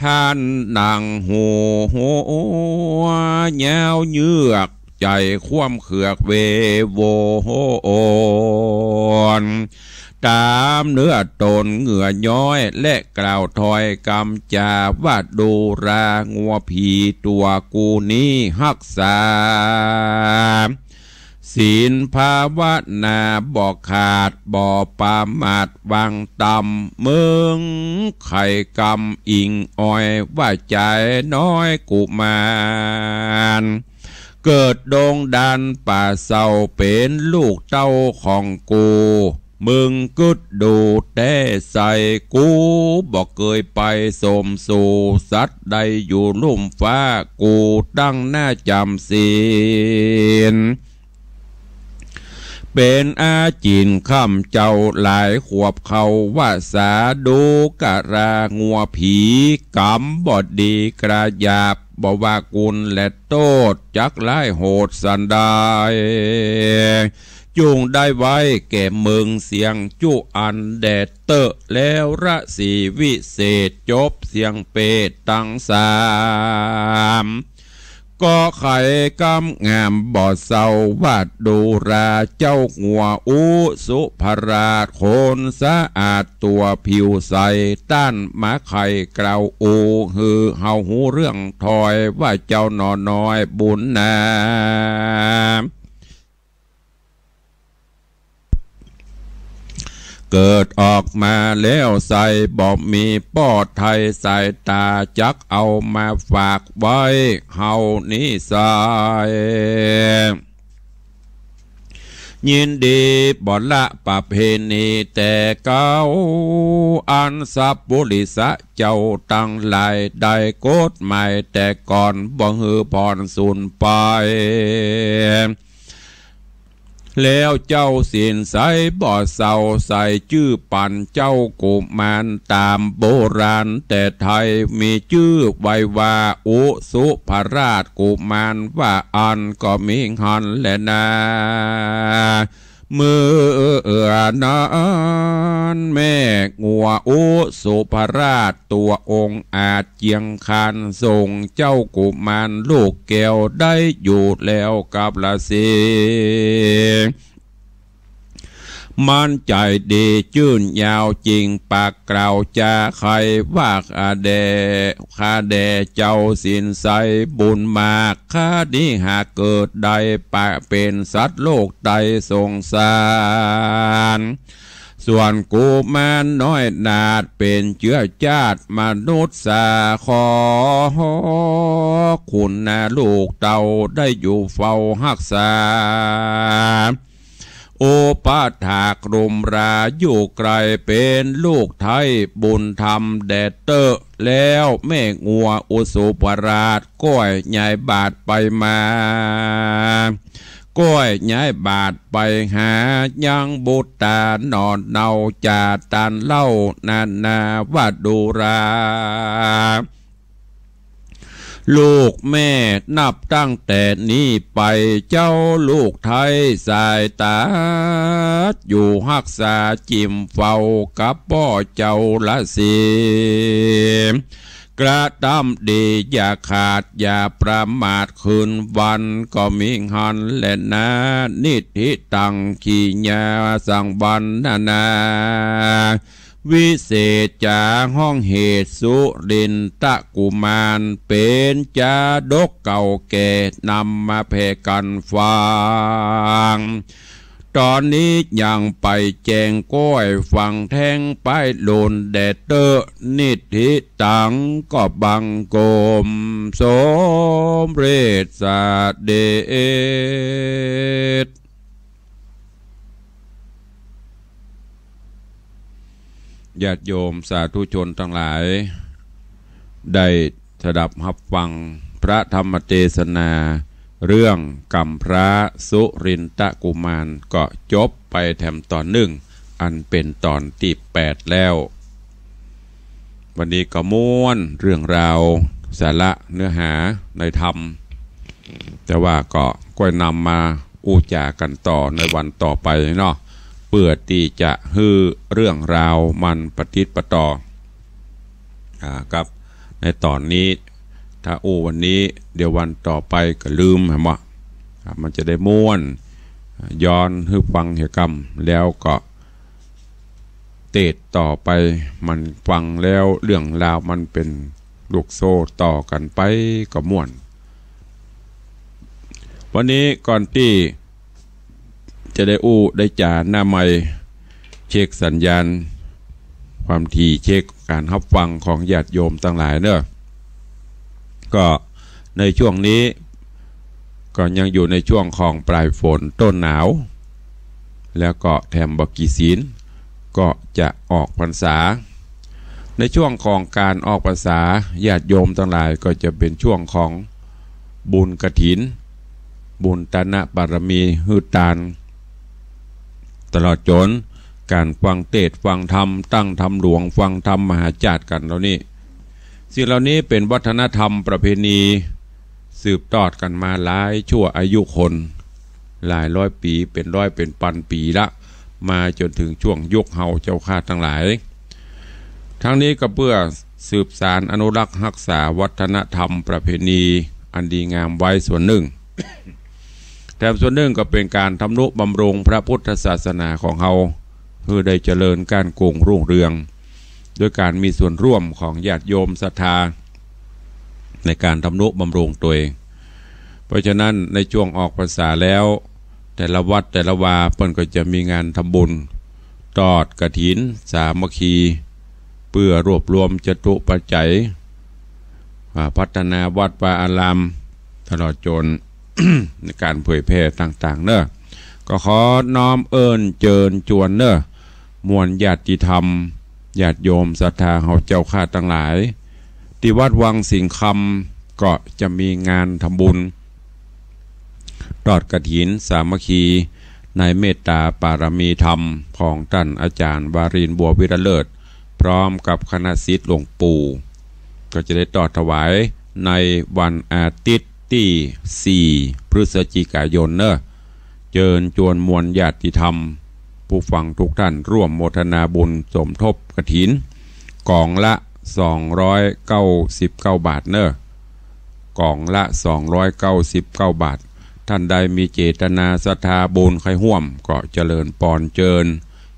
ท่านหนังหัว ยาวเยือก ใจ๋ความเขือกเวโวน ต๋ามเนื้อต๋นเหงื่อย้อย และกล่าวถ้อยกำจ๋า ว่าดูรางัวผีตั๋วกูนี้ ฮักษาศีลภาวนาบ่ขาด บ่ประมาทวางต่ำ เมิงใค่กำอิงออย ว่าจายน้อยกุมาร เกิดดงดันป่าเซา เป๋นลูกเต้าของกู มึงกึ๊ดดูแต๊ใส่ กูบ่เกยไปสมสู่ สัตว์ใดอยู่ลุ่มฟ้า กูตั้งหน้าจ๋ำศีล เป๋นอาจิณค่ำเจ้าหลายขวบเข้า ว่าสาดูกรางัวผี กำบ่ดีกระหยาบ บ่ว่ากุณและโต้ษ จักร้ายโหดสันใด จุ่งได้ไว้แก่มึงเสียงจุอันแด่เต๊อะ แล้วราศีวิเศษจบเสียงเปตตังสาม ก็ไขกำงามบ่เซา ว่าดูราเจ้างัวอุสุภราช ขนสะอาดตั๋วผิวใส ต้านมาไขกล่าวอู้ หื้อเฮาฮู้เรื่องถ้อย ว่าเจ้าหน่อน้อยบุญนา เกิดออกมาแล้วใส่ บ่มีป้อไทยสายต๋า จักเอามาฝากไว้เฮานี้ใส่ ยินดีบ่ละประเพณีแต่เก่า อันสัพปุริสะเจ้าตังหลายได้กฎหมายแต่ก่อน บ่หื้อผ่อนสูญไป แล้วเจ้าศีลใสบ่เซา ใส่จื้อปั๋นเจ้ากุมารต๋ามโบราณแต่ไทย มีจื้อไว้ว่าอุสุภราชกุมาร ว่าอั้นก็มีหั้นแลนา เมื่อนั้นแม่งัวอุสุภราชตั๋วองอาจเจียงคาน ส่งเจ้ากุมารลูกแก้วได้อยู่แล้วกับราศี มันใจ๋ดีจื้นยาวจิ่งปากกล่าวจ๋าไขว่า ข้าแด่ ข้าแด่เจ้าศีลใสบุญมาก ข้านี้หากเกิดได้ปะเป๋นสัตว์โลกใต้สงสาร ส่วนกุมารน้อยนาฏเป๋นเจื้อจาติมนุษย์สา ขอคุณนาลูกเต้าได้อยู่เฝ้าฮักษา อุปถากรุมราอยู่ไกล เป๋นลูกไท้บุญธรรมแด่เต๊อะ แล้วแม่งัวอุสุภราชก้อยย้ายบาทไปมา ก้อยย้ายบาทไปหายังบุตรต๋าหน่อเนาจ๋าตันเล่านานาว่าดูรา ลูกแม่นับตั้งแต่นี้ไป เจ้าลูกไท้สายต๋า อยู่ฮักษาจิ่มเฝ้ากับป้อเจ้าราศี กระตำดีอย่าขาดอย่าประมาทคืนวันก็มีหั้นแลนา นิทธิตัง กิริยาสังวรนานา วิเศษจ๋าฮ้องเหตุสุรินทกุมาร เป๋นจาดกเก่าแก่นำมาแผ่กั๋นฟัง ต๋อนนี้ยังไปแจ้งก้อยฟังแท้งไปโลนแดดเต๊อะ นิทธิตังก็บังคมสมเร็จเสด็จ ญาติโยมสาธุชนตังหลาย ได้สดับฮับฟังพระธรรมเตสนา เรื่องกำพร้าสุรินทกุมาร ก็จบไปแถมต๋อนนึ่ง อันเป๋นต๋อนตี้แปดแล้ว วันนี้ก็ม่วนเรื่องราวสาระเนื้อหาในธรรม แต่ว่าก็ก้อยนำมาอู้จ๋ากั๋นต่อในวันต่อไปเนาะ เปื้อตี้จะหื้อเรื่องราวมันปะติดปะต่อ อ่า ครับ ในต๋อนนี้ ถ้าอู้วันนี้ เดี๋ยววันต่อไปก็ลืม หันบ่ ครับ มันจะได้ม่วน ย้อนหื้อฟังเหียกำ แล้วก็ เตสต่อไป มันฟังแล้วเรื่องราวมันเป๋นลูกโซ่ต่อกั๋นไปก็ม่วน วันนี้ก่อนตี้จะได้อู้ได้จ๋าหน้าไมค์ เช็คสัญญาณ ความถี่ เช็คก๋านฮับฟังของญาติโยมตังหลายเนาะ ก็ในช่วงนี้ ก็ยังอยู่ในช่วงของปลายฝนต้นหนาว แล้วก็แถมบ่กี่ศีล ก็จะออกพรรษา ในช่วงของก๋านออกพรรษา ญาติโยมตังหลายก็จะเป๋นช่วงของบุญกฐิน บุญตานบารมี หื้อตาน ตลอดจ๋นก๋านฟังเตสน์ฟังธรรม ตั้งธรรมหลวง ฟังธรรมมหาจาตุกั๋นเหล่านี้ สิ่งเหล่านี้เป๋นวัฒนธรรมประเพณี สืบทอดกั๋นมาหลายชั่วอายุคน หลายร้อยปี๋ เป๋นร้อยเป๋นปันปี๋ละ มาจ๋นเถิงช่วงยุคเฮาเจ้าข้าตังหลาย ทั้งนี้ก็เปื้อสืบสานอนุรักษ์ฮักษาวัฒนธรรมประเพณีอันดีงามไว้ส่วนนึ่ง แถมส่วนนึ่งก็เป๋นก๋านทำนุบำรุงพระพุทธศาสนาของเฮา หื้อได้เจริญก้านกูงรุ่งเรือง โดยก๋านมีส่วนร่วมของญาติโยมศรัทธา ในก๋านทำนุบำรุงตวย เพราะฉะนั้นในช่วงออกพรรษาแล้ว แต่ละวัดแต่ละวาเปิ้นก็จะมีงานทำบุญ ทอดกฐินสามัคคี เปื้อรวบรวมจตุปัจจัย อ่า พัฒนาวัดวาอาราม ตลอดจ๋น ในก๋านเผยแผ่ต่างๆ เนาะ ก็ขอน้อมเอิ้นเจิญจวนเนาะ มวลญาติธรรม ญาติโยมศรัทธาเฮาเจ้าข้าตังหลาย ตี้วัดวังสิงห์คำก็จะมีงานทำบุญ ทอดกฐินสามัคคี ในเมตตาปารมีธรรมของต้านอาจ๋ารย์วารินทร์ บัววิรเลิศ พร้อมกับคณะศิษย์หลวงปู่ ก็จะได้ทอดถวายในวันอาทิตย์ตี้สี่พฤศจิกายนเนาะ เจิญจวนมวลญาติธรรม ผู้ฟังทุกท่านร่วมโมทนาบุญสมทบกฐิน ก๋องละสองร้อยเก้าสิบเก้าบาทเนาะ ก๋องละสองร้อยเก้าสิบเก้าบาท ท่านใดมีเจตนาศรัทธาบุญใค่ร่วม ก็เจริญปอนเจิญ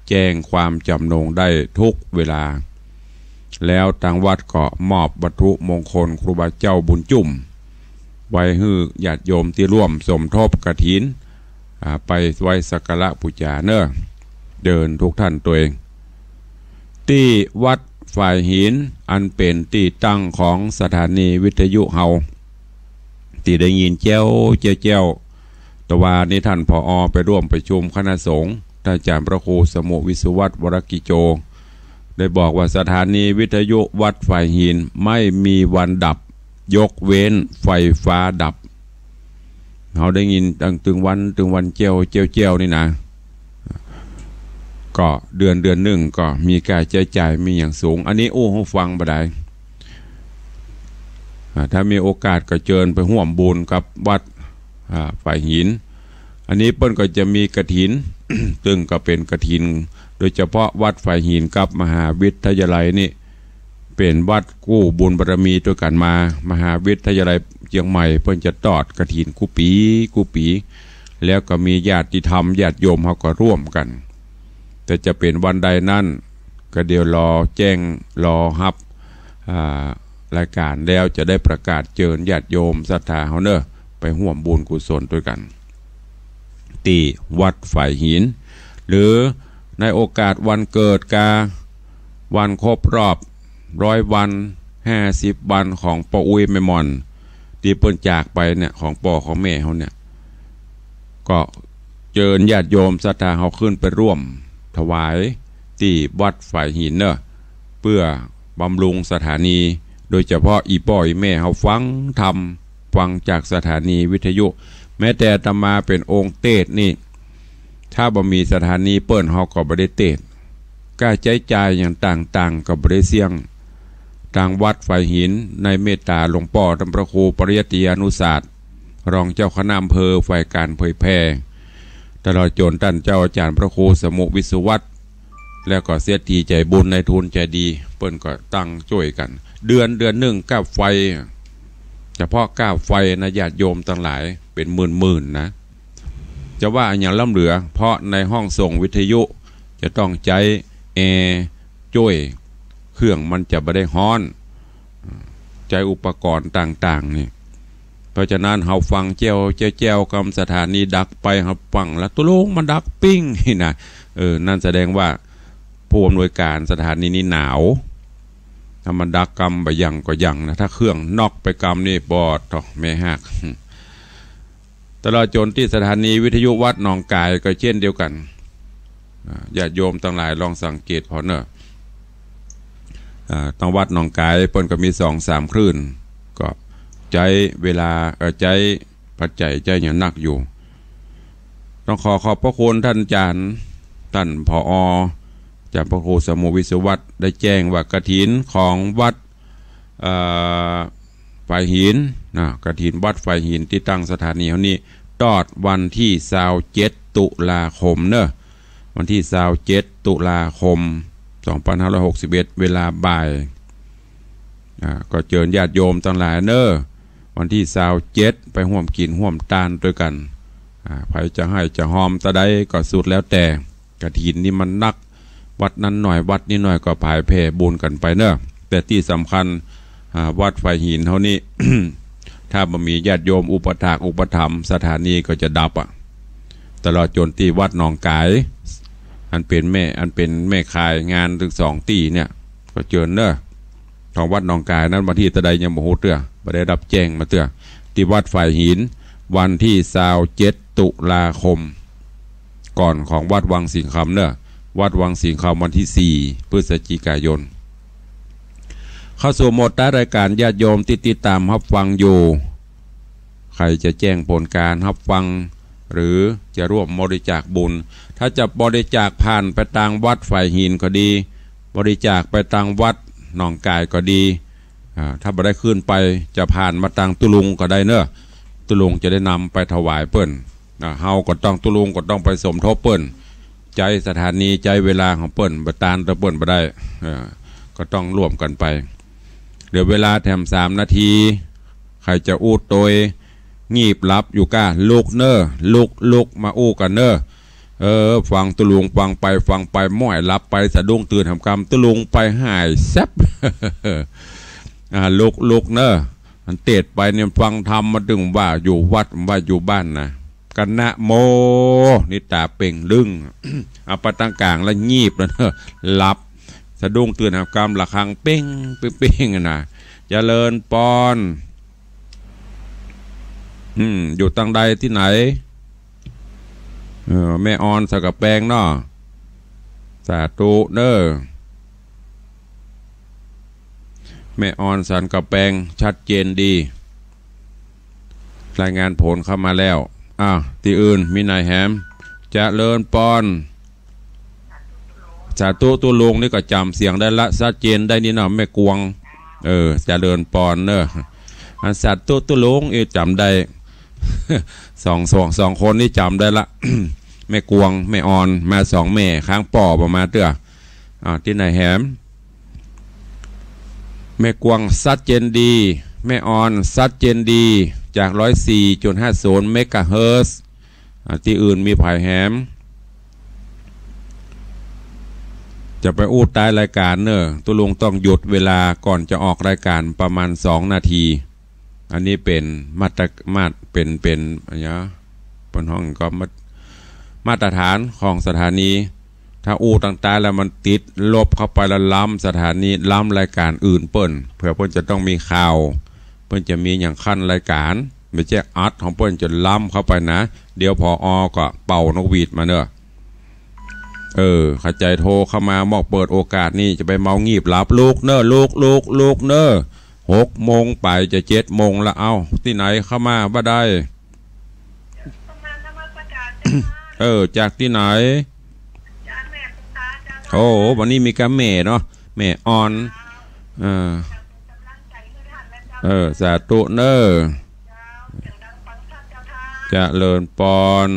แจ้งความจ๋ำนงได้ทุกเวลา แล้วตางวัดก็มอบวัตถุมงคลครูบาเจ้าบุญจุ่ม ไว้หื้อญาติโยมตี้ร่วมสมทบกฐิน อ่า ไปไว้สักการะปู๋จาเนาะ เจิญทุกท่านตวย ตี้วัดฝายหิน อันเป๋นตี้ตั้งของสถานีวิทยุเฮา ตี้ได้ยินแจ้วแจ้วแจ้ว ตะวานี้ต้าน ผอ. ไปร่วมประชุมคณะสงฆ์ ต้านอาจ๋ารย์พระครูสมุห์ วิศวัฒน์ วรกิจโจ ได้บอกว่าสถานีวิทยุวัดฝายหินไม่มีวันดับ ยกเว้นไฟฟ้าดับ เฮาได้ยินตึงวันตึงวันแจ้วแจ้วแจ้วนี่นะ ก็เดือนเดือนนึ่งก็มีก้าใจ๊จ่ายมีอย่างสูง อันนี้อู้หื้อฟังบ่ดาย อ่า ถ้ามีโอกาสก็เจิญไปฮ่วมบุญกับวัด อ่า ฝายหิน อันนี้เปิ้นก็จะมีกฐิน ซึ่งก็เป๋นกฐิน โดยเฉพาะวัดฝายหินกับมหาวิทยาลัยนี่ เป๋นวัดกู้บุญบารมีตวยกั๋นมา มหาวิทยาลัยเจียงใหม่เปิ้นจะทอดกฐินกู้ปี๋กู้ปี๋ แล้วก็มีญาติธรรมญาติโยมเฮาก็ร่วมกั๋น แต่จะเป๋นวันใดนั้น ก็เดี๋ยวรอแจ้ง รอฮับ อ่า รายก๋านแล้วจะได้ประกาศเจิญญาติโยมศรัทธาเฮาเนาะ ไปฮ่วมบุญกุศลตวยกั๋น ตี้วัดฝายหิน หรือในโอกาสวันเกิดกา วันครบรอบร้อยวัน ห้าสิบวันของป้ออุ๊ยแม่หม่อน ตี้เปิ้นจากไปเนี่ย ของป้อของแม่เฮาเนี่ย ก็เจิญญาติโยมศรัทธาเฮาขึ้นไปร่วมถวายตี้วัดฝายหินเนาะ เปื้อบำรุงสถานี โดยเฉพาะอี่ป้ออี่แม่เฮาฟังธรรม ฟังจากสถานีวิทยุ แม้แต่อาตมาเป๋นองค์เตสน์นี่ ถ้าบ่มีสถานีเปิ้นเฮาก็บ่ได้เตสน์ ก้าใจ๊จ่ายอย่างต่างๆ ก็บ่ได้เสี้ยง ตางวัดฝายหินในเมตต๋าหลวงป้อต้านพระครูปริยัตติยานุศาสตร์ รองเจ้าคณะอำเภอฝ่ายก๋านเผยแผ่ ตลอดจ๋นต้านเจ้าอาจ๋ารย์พระครูสมุห์วิศวัตร แล้วก็เศรษฐีใจ๋บุญนายทุนใจ๋ดี เปิ้นก็ตั้งจ้วยกั๋น เดือน เดือนนึ่งก้าไฟ เฉพาะก้าไฟนะ ญาติโยมตังหลาย เป๋นหมื่นๆ นะ จะว่าอะหยังล้ำเหลือ เพราะในห้องส่งวิทยุจะต้องใจ๊แอร์จ้วย เครื่องมันจะบ่ได้ฮ้อน ใจ๊อุปกรณ์ต่างๆ นี่ เพราะฉะนั้นเฮาฟังแจ้วๆ กำสถานีดักไป เฮาฟังแล้วตุ๊ลุงมันดักปิ้งนี่นะ เออ นั่นแสดงว่าผู้อำนวยก๋านสถานีนี่หนาว ถ้ามันดักกำบ่ายังก็ยังนะ ถ้าเครื่องน็อกไปกำนี่ปอด โถ่ แม่ฮัก ตลอดจ๋นตี้สถานีวิทยุวัดหนองก๋ายก็เช่นเดียวกั๋น อ่า ญาติโยมตังหลายลองสังเกตผ่อเนาะ อ่า ตางวัดหนองก๋ายเปิ้นก็มีสองสามคลื่น ก็ใจ๊เวลา เอ่อ ใจ๊ปัจจัยใจ๊หยังนักอยู่ ต้องขอขอบพระคุณต้านอาจ๋ารย์ ต้าน ผอ อาจ๋ารย์พระครูสมุห์วิศวัตร ได้แจ้งว่ากฐินของวัด เอ่อ ฝายหินนะ กฐินวัดฝายหินตี้ตั้งสถานีเฮานี่ ตอดวันตี้ซาวเจ็ดตุลาคมเนาะ วันตี้ซาวเจ็ดตุลาคม สองพันห้าร้อยหกสิบเอ็ด เวลาบ่าย อ่า ก็เจิญญาติโยมตังหลายเนาะ วันตี้ซาวเจ็ดไปฮ่วมกิ๋นฮ่วมตานตวยกั๋น อ่า ใผจะไห้จะฮอมตาใดก็สุดแล้วแต่ กฐินนี่มันนัก วัดนั้นหน่อย วัดนี้หน่อย ก็ผายแผ่บุญกั๋นไปเนาะ แต่ตี้สำคัญ อ่า วัดฝายหินเฮานี่ ถ้าบ่มีญาติโยมอุปถากอุปถัมภ์ สถานีก็จะดับอะ ตลอดจ๋นตี้วัดหนองก๋าย อันเป๋นแม่ อันเป๋นแม่ข่ายงานตึงสองตี้เนี่ย ก็เจิญเนาะ ของวัดหนองก๋ายนั้นวันตี้เต้าใดยังบ่ฮู้เตื้อ บ่ได้ฮับแจ้งมาเตื้อ ตี้วัดฝายหิน วันตี้ซาวเจ็ดตุลาคม ก่อนของวัดวังสิงห์คำเนาะ วัดวังสิงห์คำวันตี้สี่พฤศจิกายน เข้าสู่โหมดท้ายรายก๋าน ญาติโยมตี้ติดต๋ามฮับฟังอยู่ ใผจะแจ้งผลก๋านฮับฟัง หรือจะร่วมบริจาคบุญ ถ้าจะบริจาคผ่านไปตางวัดฝายหินก็ดี บริจาคไปตางวัดหนองก๋ายก็ดี อ่า ถ้าบ่ได้ขึ้นไป จะผ่านมาตางตุ๊ลุงก็ได้เนาะ ตุ๊ลุงจะได้นำไปถวายเปิ้น อ่า เฮาก็ต้อง ตุ๊ลุงก็ต้องไปสมทบเปิ้น ใจ๊สถานี ใจ๊เวลาของเปิ้น บ่ตานต่อเปิ้นบ่ได้ เออ ก็ต้องร่วมกั๋นไป เหลือเวลาแถมสามนาที ใผจะอู้โตย งีบหลับอยู่ก้า ลุกเนาะ ลุก ลุกมาอู้กั๋นเนาะ เออ ฟังตุ๊ลุง ฟังไป ฟังไป ม้อยหลับไป สะดุ้งตื่นหำกำ ตุ๊ลุงไปหายแซ็บ อ่า ลุก ลุกเนาะ อันเตสน์ไปเนี่ยฟังธรรมมาตึงว่าอยู่วัด ว่าอยู่บ้านนะ กะนะโม นี่ต๋าเป่งลึ่ง เอาไปตางก๋างแล้วงีบแล้วเนาะ หลับ สะดุ้งตื่นหำกำ ระฆังเป่ง เป่ง เป่งอะนะ เจริญปอน อืม อยู่ตางใดตี้ไหน เออ แม่ออนสันก๋ำแปงเนาะ สาธุเนาะ แม่ออนสันก๋ำแปง ชัดเจนดี รายงานผลเข้ามาแล้ว อ้าว ตี้อื่นมีไหนแหม เจริญปอน สาธุตุ๊ลุงนี่ก็จ๋ำเสียงได้ละ ชัดเจนได้นี่เนาะ แม่กวง เออ เจริญปอนเนาะ อันสาธุตุ๊ลุงนี่จ๋ำได้ สอง สอง สองคนนี่จ๋ำได้ละ แม่กวง แม่ออน มาสองแม่ ค้างป้อบ่มาเตื้อ อ่า ตี้ไหนแหม แม่กวงชัดเจนดี แม่ออนชัดเจนดี จากร้อยสี่จุดห้าศูนย์เมกะเฮิรตซ์ อ่า ตี้อื่นมีใผแหม จะไปอู้ต๊ายรายก๋านเน่อ ตุ๊ลุงต้องหยุดเวลาก่อนจะออกรายก๋านประมาณสองนาที อันนี้เป๋นมาตร มาตร เป๋น เป๋น อะหยัง เปิ้นฮ้องก็มา มาตรฐานของสถานี ถ้าอู้ตังต๊ายแล้วมันติดลบเข้าไปแล้วล้ำสถานี ล้ำรายก๋านอื่นเปิ้น เผื่อเปิ้นจะต้องมีข่าว เปิ้นจะมีหยังขั้นรายก๋าน บ่ใจ้อัดของเปิ้นจ๋นล้ำเข้าไปนะ เดี๋ยว ผอ ก็เป่านกหวีดมาเน่อ เออ เข้าใจ๋ โทรเข้ามามอบเปิดโอกาสนี่ จะไปเมางีบหลับ ลุกเน่อ ลุก ลุก ลุกเน่อ หกโมงไปจะเจ็ดโมงละ เอ้า ตี้ไหนเข้ามาบ่ได้ เออ จากตี้ไหน โอ้ วันนี้มีก้าแม่เนาะ แม่อ่อน เออ เออ สาธุเน่อ เจริญปอน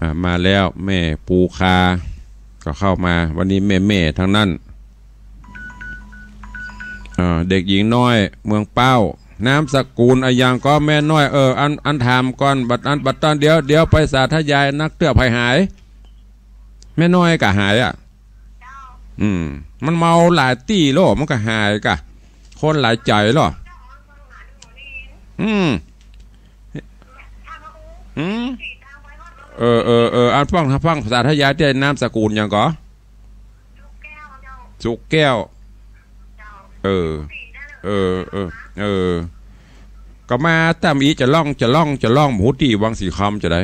อ่ะ มาแล้ว แม่ปูคา ก็เข้ามา วันนี้แม่ๆ ทั้งนั้น อ่า เด็กหญิงน้อย เมืองเป้า นามสกุลอะหยังก่อแม่น้อย เออ อัน อันถามก่อน บัดอัน บัดตอน เดี๋ยว เดี๋ยวไปสาธยายนักเตื้อ ใผหาย แม่น้อยก็หายอ่ะ อืม มันเมาหลายตี้แล้ว มันก็หายกะ คนหลายใจ๋แล้ว อืม อืม เออ เออ เออ อันฟัง ฟังสาธยายตี้ นามสกุลหยังก่อ สุขแก้ว เออ เออ เออ เออ ก็มาตามอีจะล่อง จะล่อง จะล่อง หมู่ตี้วังสีคำจะได้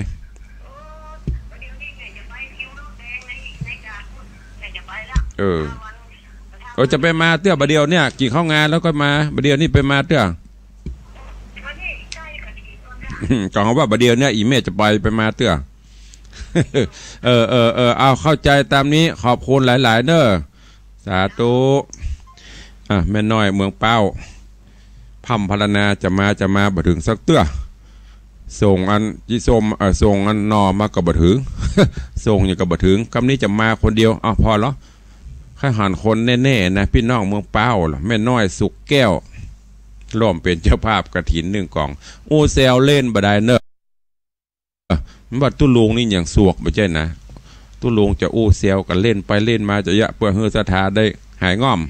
เออ เออ จะไปมาเตื้อบ่าเดี่ยวเนี่ย กิ๋นข้าวงานแล้วก็มา บ่าเดี่ยวนี่ไปมาเตื้อ ก็เฮาว่าบ่าเดี่ยวเนี่ย อี่แม่จะไป ไปมาเตื้อ เออ เออ เออ เอาเข้าใจ๋ตามนี้ ขอบคุณหลายๆ เน่อ สาธุ อ่ะ แม่น้อยเมืองเป้า พร่ำพรรณนาจะมา จะมาบ่เถิงสักเตื้อ ส่งอันยี่ส้ม เอ่อ ส่งอันหน่อมาก็บ่เถิง ส่งหยังก็บ่เถิง กำนี้จะมาคนเดียว อ้าว ผ่อเหรอ ใค่หันคนแน่ๆ นะ ปี้น้องเมืองเป้าเหรอ แม่น้อยสุขแก้ว ร่วมเป๋นเจ้าภาพกฐินนึ่งก๋อง อู้แซวเล่นบ่ได้เน่อ มันว่าตุ๊ลุงนี่หยังสวกบ่ใจ้นะ ตุ๊ลุงจะอู้แซวกั๋นเล่นไปเล่นมาจะเยียะ เปื้อหื้อศรัทธาได้หายง่อม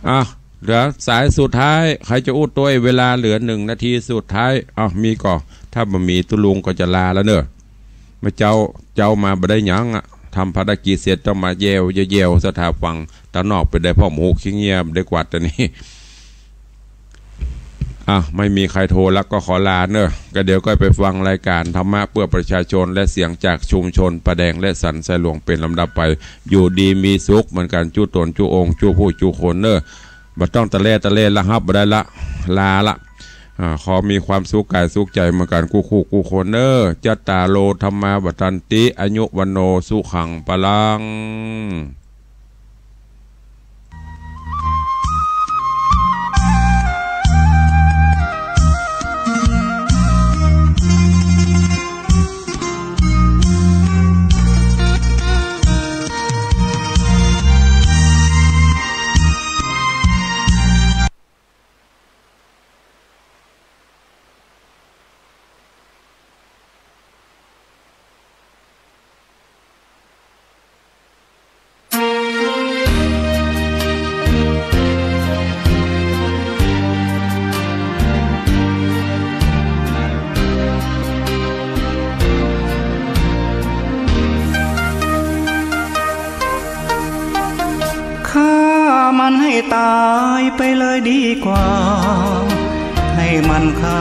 อ่ะ เหลือสายสุดท้าย ใผจะอู้ตวย เวลาเหลือหนึ่งนาทีสุดท้าย อ้าว มีก่อ ถ้าบ่มี ตุ๊ลุงก็จะลาแล้วเน่อ เมื่อเจ๊า เจ๊ามาบ่ได้หยังอะ ทำภารกิจเสร็จต้องมาแยง แยงศรัทธาฟัง ตางนอกเป๋นใดพ่อหมูขี้เงี้ยบ่ได้กวาดตะนี้ อ่ะ ไม่มีใครโทรแล้วก็ขอลาเน่อ ก็เดี๋ยวก็ไปฟังรายการธรรมะเพื่อประชาชนและเสียงจากชุมชนป่าแดงและสันทรายหลวงเป๋นลำดับไป อยู่ดีมีสุขเหมือนกั๋น จุ๊ต๋นจุ๊องค์ จุ๊ผู้จุ๊คนเน่อ บ่ต้องตะแล่ตะแล่ละ ฮับบ่ได้ละ ลาละ อ่า ขอมีความสุขก๋ายสุขใจ๋เหมือนกั๋นกู้คู่กู้คนเน่อ จัตตาโร ธัมมา วัฑฒันติ อายุ วัณโณ สุขัง พลัง ฆ่ามันให้ตายไปเลยดีกว่า ให้มันฆ่า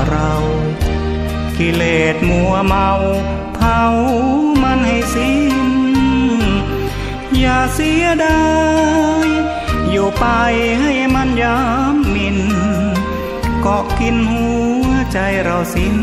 เรา กิเลสมัวเมา เผามันให้สิ้น อย่าเสียดาย อยู่ไปให้มันยามหมิ่น เกาะกินหัวใจเราสิ้น